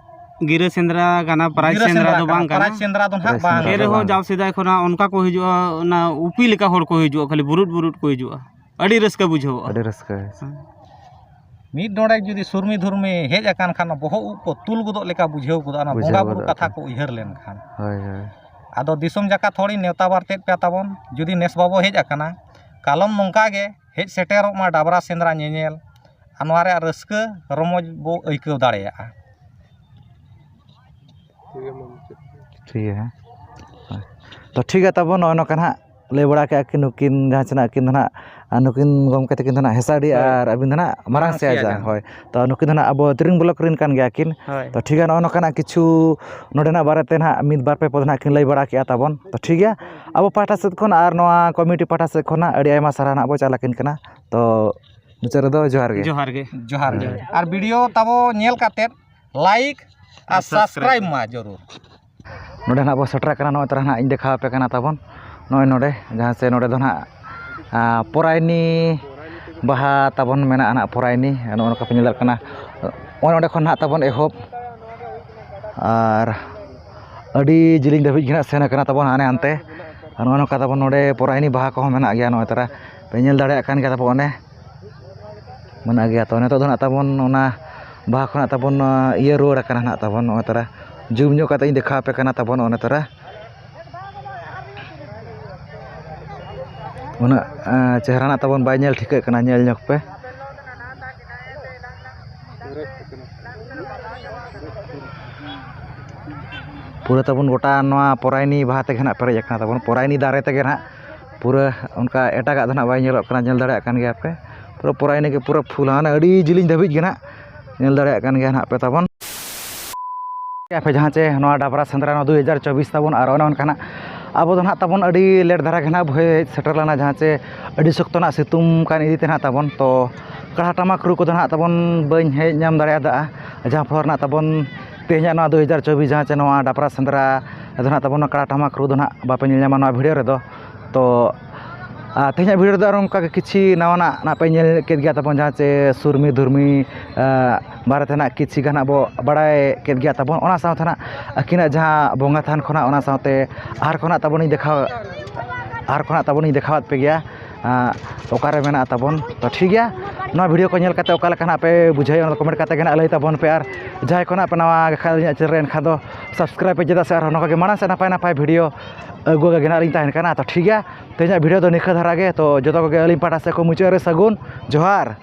ᱜᱤᱨᱟᱹ ᱥᱮᱸᱫᱽᱨᱟ ᱠᱟᱱᱟ, ᱯᱨᱟᱭᱤᱡᱽ ᱜᱤᱨᱟᱹ ᱥᱮᱸᱫᱽᱨᱟ ᱥᱮᱸᱫᱽᱨᱟ ᱫᱚ ᱠᱟᱱᱟ, ᱵᱟᱝ ᱠᱟᱱᱟ᱾ ᱯᱨᱟᱭᱤᱡᱽ ᱥᱮᱸᱫᱽᱨᱟ ᱫᱚ ᱱᱟᱦᱟᱜ ᱯᱨᱟᱭᱤᱡᱽ ᱵᱟᱝ ᱥᱮᱸᱫᱽᱨᱟ ᱮᱱ ᱫᱚ ᱨᱮᱦᱚᱸ ᱵᱟᱝ᱾ ᱡᱟᱣ ᱥᱮᱫᱟᱭ ᱠᱷᱚᱱᱟᱜ ᱚᱱᱠᱟ ᱠᱚ ᱦᱤᱡᱩᱜᱼᱟ, ᱚᱱᱟ ᱩᱯᱤ ᱞᱮᱠᱟ ᱦᱚᱲ ᱠᱚ ᱦᱤᱡᱩᱜᱼᱟ, ᱠᱷᱟᱹᱞᱤ ᱵᱩᱨᱩᱫ ᱵᱩᱨᱩᱫ ᱠᱚ ᱦᱤᱡᱩᱜᱼᱟ, ᱟᱹᱰᱤ ᱨᱟᱹᱥᱠᱟᱹ ᱵᱩᱡᱷᱟᱹᱣᱚᱜᱼᱟ᱾ ᱟᱹᱰᱤ ᱨᱟᱹᱥᱠᱟᱹ᱾ ᱦᱮᱸ᱾ ᱢᱤᱫ ᱰᱚᱸᱰᱮᱠ ᱡᱩᱫᱤ ᱥᱩᱨᱢᱤ ᱫᱷᱩᱨᱢᱤ ᱦᱮᱡ ᱟᱠᱟᱱ ᱠᱷᱟᱱ, ᱵᱚᱦᱚᱜ ᱩᱵ ᱠᱚ ᱛᱩᱞ ᱜᱚᱫᱚᱜ ᱞᱮᱠᱟ ᱵᱩᱡᱷᱟᱹᱣ ᱜᱚᱫᱚᱜᱼᱟ, ᱚᱱᱟ ᱵᱩᱡᱷᱟᱹᱣ ᱵᱚᱸᱜᱟ ᱵᱩᱨᱩ ᱜᱚᱫᱚᱜᱼᱟ᱾ ᱠᱟᱛᱷᱟ ᱠᱚ ᱩᱭᱦᱟᱹᱨ ᱞᱮᱱᱠᱷᱟᱱ᱾ ᱦᱳᱭ, ᱦᱳᱭ᱾ ᱟᱫᱚ ᱫᱤᱥᱚᱢ ᱡᱟᱠᱟᱛ ᱦᱚᱲᱤᱧ ᱱᱮᱣᱛᱟ ᱵᱟᱨᱛᱮᱫ ᱯᱮ ᱛᱟᱵᱚᱱ, ᱡᱩᱫᱤ ᱱᱮᱥ ᱵᱟᱵᱚ ᱦᱮᱡ ᱟᱠᱟᱱᱟ, ᱠᱟᱞᱚᱢ ᱱᱚᱝᱠᱟ ᱜᱮ ᱦᱮᱡ ᱥᱮᱴᱮᱨᱚᱜ ᱢᱟ ᱰᱟᱵᱽᱨᱟ ᱥᱮᱸᱫᱽᱨᱟ ᱧᱮᱧᱮᱞ, ᱟᱨ ᱱᱚᱣᱟ ᱨᱮᱭᱟᱜ ᱨᱟᱹᱥᱠᱟᱹ ᱨᱚᱢᱚᱡᱽ ᱵᱚ ᱟᱹᱭᱠᱟᱹᱣ ᱫᱟᱲᱮᱭᱟᱜᱼᱟ᱾ ᱴᱷᱤᱠ ᱜᱮᱭᱟ, ᱦᱮᱸ᱾ ᱛᱚ, ᱴᱷᱤᱠ ᱜᱮᱭᱟ ᱛᱟᱵᱚᱱ, ᱱᱚᱜᱼᱚᱭ ᱱᱚᱝᱠᱟ ᱱᱟᱦᱟᱜ ᱞᱟᱹᱭ ᱵᱟᱲᱟ ᱠᱮᱜᱼᱟ ᱠᱤᱱ ᱱᱩᱠᱤᱱ ᱡᱟᱦᱟᱸ ᱪᱮ ᱱᱟᱜ ᱠᱤᱱ ᱫᱚ ᱱᱟᱦᱟᱜ, ᱟᱨ ᱱᱩᱠᱤᱱ ᱜᱚᱢᱠᱮ ᱛᱟᱹᱠᱤᱱ ᱫᱚ ᱱᱟᱦᱟᱜ ᱦᱮᱸᱥᱟᱲᱤ ᱦᱳᱭ᱾ ᱟᱨ ᱟᱹᱵᱤᱱ ᱫᱚ ᱱᱟᱦᱟᱜ ᱢᱟᱨᱟᱝ ᱢᱟᱨᱟᱝ ᱥᱮᱭᱟ ᱥᱮᱭᱟ ᱡᱟᱝ᱾ ᱡᱟᱝ᱾ ᱦᱳᱭ᱾ ᱛᱚ, ᱱᱩᱠᱤᱱ ᱫᱚ ᱱᱟᱦᱟᱜ ᱟᱵᱚ ᱛᱤᱨᱤᱝ ᱵᱞᱚᱠ ᱨᱮᱱ ᱠᱟᱱ ᱜᱮᱭᱟ ᱠᱤᱱ᱾ ᱦᱳᱭ᱾ ᱛᱚ, ᱴᱷᱤᱠ ᱜᱮᱭᱟ, ᱱᱚᱜᱼᱚ ᱱᱚᱝᱠᱟᱱᱟᱜ ᱠᱤᱪᱷᱩ ᱱᱚᱰᱮᱱᱟᱜ ᱵᱟᱨᱮᱛᱮ ᱱᱟᱦᱟᱜ ᱢᱤᱫ ᱵᱟᱨ ᱯᱮ ᱯᱚᱫ ᱱᱟᱦᱟᱜ ᱠᱤᱱ ᱞᱟᱹᱭ ᱵᱟᱲᱟ ᱠᱮᱜᱼᱟ ᱛᱟᱵᱚᱱ᱾ ᱛᱚ, ᱴᱷᱤᱠ ᱜᱮᱭᱟ, ᱟᱵᱚ ᱯᱟᱦᱴᱟ ᱥᱮᱫ ᱠᱷᱚᱱ ᱟᱨ ᱱᱚᱣᱟ ᱠᱚᱢᱤᱴᱤ ᱯᱟᱦᱴᱟ ᱥᱮᱫ ᱠᱷᱚᱱᱟᱜ ᱟᱹᱰᱤ ᱟᱭᱢᱟ ᱥᱟᱨᱦᱟᱣ ᱱᱟᱦᱟᱜ ᱵᱚ ᱪᱟᱞ ᱟᱹᱠᱤᱱ ᱠᱟᱱᱟ᱾ ᱛᱚ, ᱢᱩᱪᱟᱹᱫ ᱨᱮᱫᱚ ᱡᱚᱦᱟᱨ ᱜᱮ᱾ ᱡᱚᱦᱟᱨ ᱜᱮ᱾ ᱡᱚᱦᱟᱨ ᱜᱮ᱾ ᱦᱳᱭ᱾ ᱟᱨ ᱵᱷᱤᱰᱤᱭᱳ ᱛᱟᱵᱚ ᱧᱮᱞ ᱠᱟᱛᱮᱫ ᱞᱟᱭᱤᱠ ᱟᱨ ᱟᱨ ᱥᱟᱵᱥᱠᱨᱟᱭᱤᱵ᱾ ᱥᱟᱵᱥᱠᱨᱟᱭᱤᱵ ᱢᱟ ᱡᱟᱹᱨᱩᱲ᱾ ᱱᱚᱰᱮ ᱱᱟᱦᱟᱜ ᱵᱚ ᱥᱮᱴᱮᱨ ᱟᱠᱟᱱᱟ, ᱱᱚᱜᱼᱚᱭ ᱛᱟᱨᱟ ᱱᱟᱦᱟᱜ ᱤᱧ ᱫᱮᱠᱷᱟᱣ ᱟᱯᱮ ᱠᱟᱱᱟ ᱛᱟᱵᱚᱱ᱾ ᱱᱚᱜᱼᱚᱭ ᱱᱚᱰᱮ ᱡᱟᱦᱟᱸ ᱥᱮ ᱱᱚᱰᱮ ᱫᱚ ᱱᱟᱦᱟᱜ, ᱟᱸ, ᱯᱚᱨᱟᱭᱱᱤ ᱵᱟᱦᱟ ᱛᱟᱵᱚᱱ ᱢᱮᱱᱟᱜᱼᱟ ᱱᱟᱦᱟᱜ ᱯᱚᱨᱟᱭᱱᱤ, ᱱᱚᱜᱼᱚ ᱱᱚᱝᱠᱟ ᱯᱮ ᱧᱮᱞ ᱫᱟᱲᱮᱭᱟᱜ ᱠᱟᱱᱟ᱾ ᱱᱚᱜᱼᱚᱭ ᱱᱚᱸᱰᱮ ᱠᱷᱚᱱ ᱱᱟᱦᱟᱜ ᱛᱟᱵᱚᱱ ᱮᱦᱚᱵ, ᱟᱨ ᱟᱹᱰᱤ ᱡᱮᱞᱮᱧ ᱫᱷᱟᱹᱵᱤᱡ ᱜᱮ ᱱᱟᱦᱟᱜ ᱥᱮᱱ ᱟᱠᱟᱱᱟ ᱛᱟᱵᱚᱱ ᱦᱟᱱᱮ ᱦᱟᱱᱛᱮ᱾ ᱟᱨ ᱱᱚᱜᱼᱚ ᱱᱚᱝᱠᱟ ᱛᱟᱵᱚᱱ ᱱᱚᱸᱰᱮ ᱯᱚᱨᱟᱭᱱᱤ ᱵᱟᱦᱟ ᱠᱚᱦᱚᱸ ᱢᱮᱱᱟᱜ ᱜᱮᱭᱟ, ᱱᱚᱜᱼᱚᱭ ᱛᱟᱨᱟ ᱯᱮ ᱧᱮᱞ ᱫᱟᱲᱮᱭᱟᱜ ᱠᱟᱱ ᱜᱮᱭᱟ ᱛᱟᱵᱚᱱ ᱚᱱᱮ ᱢᱮᱱᱟᱜ ᱜᱮᱭᱟ᱾ ᱛᱚ ᱱᱤᱛᱚᱜ ᱫᱚ ᱱᱟᱦᱟᱜ ᱛᱟᱵᱚᱱ ᱚᱱᱟ ᱵᱟᱦᱟ ᱠᱷᱚᱱᱟᱜ ᱛᱟᱵᱚᱱ, ᱤᱭᱟᱹ ᱨᱩᱣᱟᱹᱲ ᱟᱠᱟᱱᱟ ᱱᱟᱦᱟᱜ ᱛᱟᱵᱚᱱ ᱱᱚᱜᱼᱚᱭ ᱛᱟᱨᱟ᱾ ᱡᱩᱢ ᱧᱚᱜ ᱠᱟᱛᱮ ᱤᱧ ᱫᱮᱠᱷᱟᱣ ᱟᱯᱮ ᱠᱟᱱᱟ ᱛᱟᱵᱚᱱ ᱱᱚᱜᱼᱚᱭ ᱛᱟᱨᱟ᱾ ᱩᱱᱟᱹᱜ ᱪᱮᱦᱨᱟ ᱱᱟᱜ ᱛᱟᱵᱚᱱ ᱵᱟᱭ ᱧᱮᱞ ᱴᱷᱤᱠᱟᱹᱜ ᱠᱟᱱᱟ, ᱧᱮᱞ ᱧᱚᱜ ᱯᱮ᱾ ᱯᱩᱨᱟᱹ ᱛᱟᱵᱚᱱ ᱜᱚᱴᱟ ᱱᱚᱣᱟ ᱯᱚᱨᱟᱭᱱᱤ ᱵᱟᱦᱟ ᱛᱮᱜᱮ ᱱᱟᱜ ᱯᱮᱨᱮᱡ ᱟᱠᱟᱱᱟ ᱛᱟᱵᱚᱱ, ᱯᱚᱨᱟᱭᱱᱤ ᱫᱟᱨᱮ ᱛᱮᱜᱮ ᱱᱟᱜ᱾ ᱯᱩᱨᱟᱹ ᱚᱱᱠᱟ ᱮᱴᱟᱜᱟᱜ ᱫᱚ ᱱᱟᱜ ᱵᱟᱭ ᱧᱮᱞᱚᱜ ᱠᱟᱱᱟ, ᱧᱮᱞ ᱫᱟᱲᱮᱭᱟᱜ ᱠᱟᱱ ᱜᱮᱭᱟ ᱯᱮ᱾ ᱯᱩᱨᱟᱹ ᱯᱚᱨᱟᱭᱱᱤ ᱜᱮ ᱯᱩᱨᱟᱹ ᱯᱷᱩᱞ, ᱦᱟᱱᱮ ᱟᱹᱰᱤ ᱡᱤᱞᱤᱧ ᱫᱷᱟᱹᱵᱤᱡ ᱜᱮ ᱱᱟᱜ ᱧᱮᱞ ᱫᱟᱲᱮᱭᱟᱜ ᱠᱟᱱ ᱜᱮᱭᱟ ᱱᱟᱜ ᱯᱮ ᱛᱟᱵᱚᱱ᱾ ᱟᱯᱮ ᱡᱟᱦᱟᱸ ᱪᱮ ᱱᱚᱣᱟ ᱰᱟᱵᱽᱨᱟ ᱥᱮᱸᱫᱽᱨᱟ ᱱᱚᱣᱟ ᱫᱩ ᱦᱟᱡᱟᱨ ᱪᱚᱵᱵᱤᱥ ᱛᱟᱵᱚᱱ, ᱟᱨ ᱚᱱᱮ ᱚᱱᱠᱟ ᱱᱟᱜ ᱟᱵᱚ ᱫᱚ ᱱᱟᱜ ᱛᱟᱵᱚᱱ ᱟᱹᱰᱤ ᱞᱮᱴ ᱫᱷᱟᱨᱟ ᱜᱮ ᱱᱟᱜ ᱵᱚ ᱦᱮᱡ ᱥᱮᱴᱮᱨ ᱞᱮᱱᱟ, ᱡᱟᱦᱟᱸ ᱪᱮ ᱟᱹᱰᱤ ᱥᱚᱠᱛᱚ ᱱᱟᱜ ᱥᱤᱛᱩᱝ ᱠᱟᱱ ᱤᱫᱤ ᱛᱮ ᱱᱟᱜ ᱛᱟᱵᱚᱱ᱾ ᱛᱚ ᱠᱟᱲᱟ ᱴᱟᱢᱟᱠ ᱨᱩ ᱠᱚᱫᱚ ᱱᱟᱜ ᱛᱟᱵᱚᱱ ᱵᱟᱹᱧ ᱦᱮᱡ ᱧᱟᱢ ᱫᱟᱲᱮᱭᱟᱫᱟ, ᱡᱟᱦᱟᱸ ᱯᱷᱚᱞ ᱨᱮᱱᱟᱜ ᱛᱟᱵᱚᱱ ᱛᱮᱦᱮᱧᱟᱜ ᱱᱚᱣᱟ ᱫᱩ ᱦᱟᱡᱟᱨ ᱪᱚᱵᱵᱤᱥ ᱡᱟᱦᱟᱸ ᱪᱮ ᱱᱚᱣᱟ ᱰᱟᱵᱽᱨᱟ ᱥᱮᱸᱫᱽᱨᱟ ᱫᱚ ᱱᱟᱜ ᱛᱟᱵᱚᱱ ᱠᱟᱲᱟ ᱴᱟᱢᱟᱠ ᱨᱩ ᱫᱚ ᱱᱟᱜ ᱵᱟᱯᱮ ᱧᱮᱞ ᱧᱟᱢᱟ ᱱᱚᱣᱟ ᱵᱷᱤᱰᱤᱭᱳ ᱨᱮᱫᱚ᱾ ᱛᱚ ᱟᱨ ᱛᱮᱦᱮᱧᱟᱜ ᱵᱷᱤᱰᱤᱭᱳ ᱨᱮᱫᱚ ᱟᱨᱚ ᱚᱱᱠᱟ ᱜᱮ ᱠᱤᱪᱷᱤ ᱱᱟᱣᱟᱱᱟᱜ ᱱᱟᱜ ᱯᱮ ᱧᱮᱞ ᱠᱮᱫ ᱜᱮᱭᱟ ᱛᱟᱵᱚᱱ, ᱡᱟᱦᱟᱸ ᱪᱮ ᱥᱩᱨᱢᱤ ᱫᱷᱩᱨᱢᱤ ᱵᱟᱨᱮ ᱛᱮ ᱱᱟᱜ ᱠᱤᱪᱷᱤ ᱜᱟᱱ ᱦᱟᱸᱜ ᱵᱚ ᱵᱟᱲᱟᱭ ᱠᱮᱫ ᱜᱮᱭᱟ ᱛᱟᱵᱚᱱ᱾ ᱚᱱᱟ ᱥᱟᱶᱛᱮ ᱱᱟᱜ ᱟᱹᱠᱤᱱᱟᱜ ᱡᱟᱦᱟᱸ ᱵᱚᱸᱜᱟ ᱛᱷᱟᱱ ᱠᱷᱚᱱᱟᱜ, ᱚᱱᱟ ᱥᱟᱶᱛᱮ ᱟᱦᱟᱨ ᱠᱷᱚᱱᱟᱜ ᱛᱟᱵᱚᱱᱤᱧ ᱫᱮᱠᱷᱟᱣ, ᱟᱦᱟᱨ ᱠᱷᱚᱱᱟᱜ ᱛᱟᱵᱚᱱᱤᱧ ᱫᱮᱠᱷᱟᱣᱟᱫ ᱯᱮ ᱜᱮᱭᱟ, ᱟᱸ, ᱚᱠᱟᱨᱮ ᱢᱮᱱᱟᱜᱼᱟ ᱛᱟᱵᱚᱱ᱾ ᱛᱚ ᱴᱷᱤᱠ ᱜᱮᱭᱟ, ᱱᱚᱣᱟ ᱵᱷᱤᱰᱤᱭᱳ ᱠᱚ ᱧᱮᱞ ᱠᱟᱛᱮ ᱚᱠᱟ ᱞᱮᱠᱟ ᱱᱟᱜ ᱯᱮ ᱵᱩᱡᱷᱟᱹᱣᱮᱫᱼᱟ, ᱚᱱᱟ ᱫᱚ ᱠᱚᱢᱮᱱᱴ ᱠᱟᱛᱮ ᱜᱮ ᱱᱟᱜ ᱞᱟᱹᱭ ᱛᱟᱵᱚᱱ ᱯᱮ᱾ ᱟᱨ ᱡᱟᱦᱟᱸᱭ ᱠᱷᱚᱱᱟᱜ ᱯᱮ ᱱᱟᱣᱟ ᱜᱮ ᱠᱷᱟᱱ ᱤᱧᱟᱹᱜ ᱪᱮᱱᱮᱞ ᱨᱮ, ᱮᱱᱠᱷᱟᱱ ᱫᱚ ᱥᱟᱵᱥᱠᱨᱟᱭᱤᱵᱽ ᱯᱮ, ᱪᱮᱫᱟᱜ ᱥᱮ ᱟᱨᱦᱚᱸ ᱱᱚᱝᱠᱟ ᱜᱮ ᱢᱟᱲᱟᱝ ᱥᱮᱫ ᱱᱟᱯᱟᱭ ᱱᱟᱯᱟᱭ ᱵᱷᱤᱰᱤᱭᱳ ᱟᱹᱜᱩ ᱜᱮ ᱱᱟᱜ ᱞᱤᱧ ᱛᱟᱦᱮᱱ ᱠᱟᱱᱟ᱾ ᱛᱚ ᱴᱷᱤᱠ ᱜᱮᱭᱟ, ᱛᱮᱦᱮᱧᱟᱜ ᱵᱷᱤᱰᱤᱭᱳ ᱫᱚ ᱱᱤᱝᱠᱟᱹ ᱫᱷᱟᱨᱟ ᱜᱮ᱾ ᱛᱚ ᱡᱚᱛᱚ ᱠᱚᱜᱮ ᱟᱹᱞᱤᱧ ᱯᱟᱦᱴᱟ ᱥᱮᱫ ᱠᱷᱚᱱ ᱢᱩᱪᱟᱹᱫ ᱨᱮ ᱥᱟᱹᱜᱩᱱ ᱡᱚᱦᱟᱨ᱾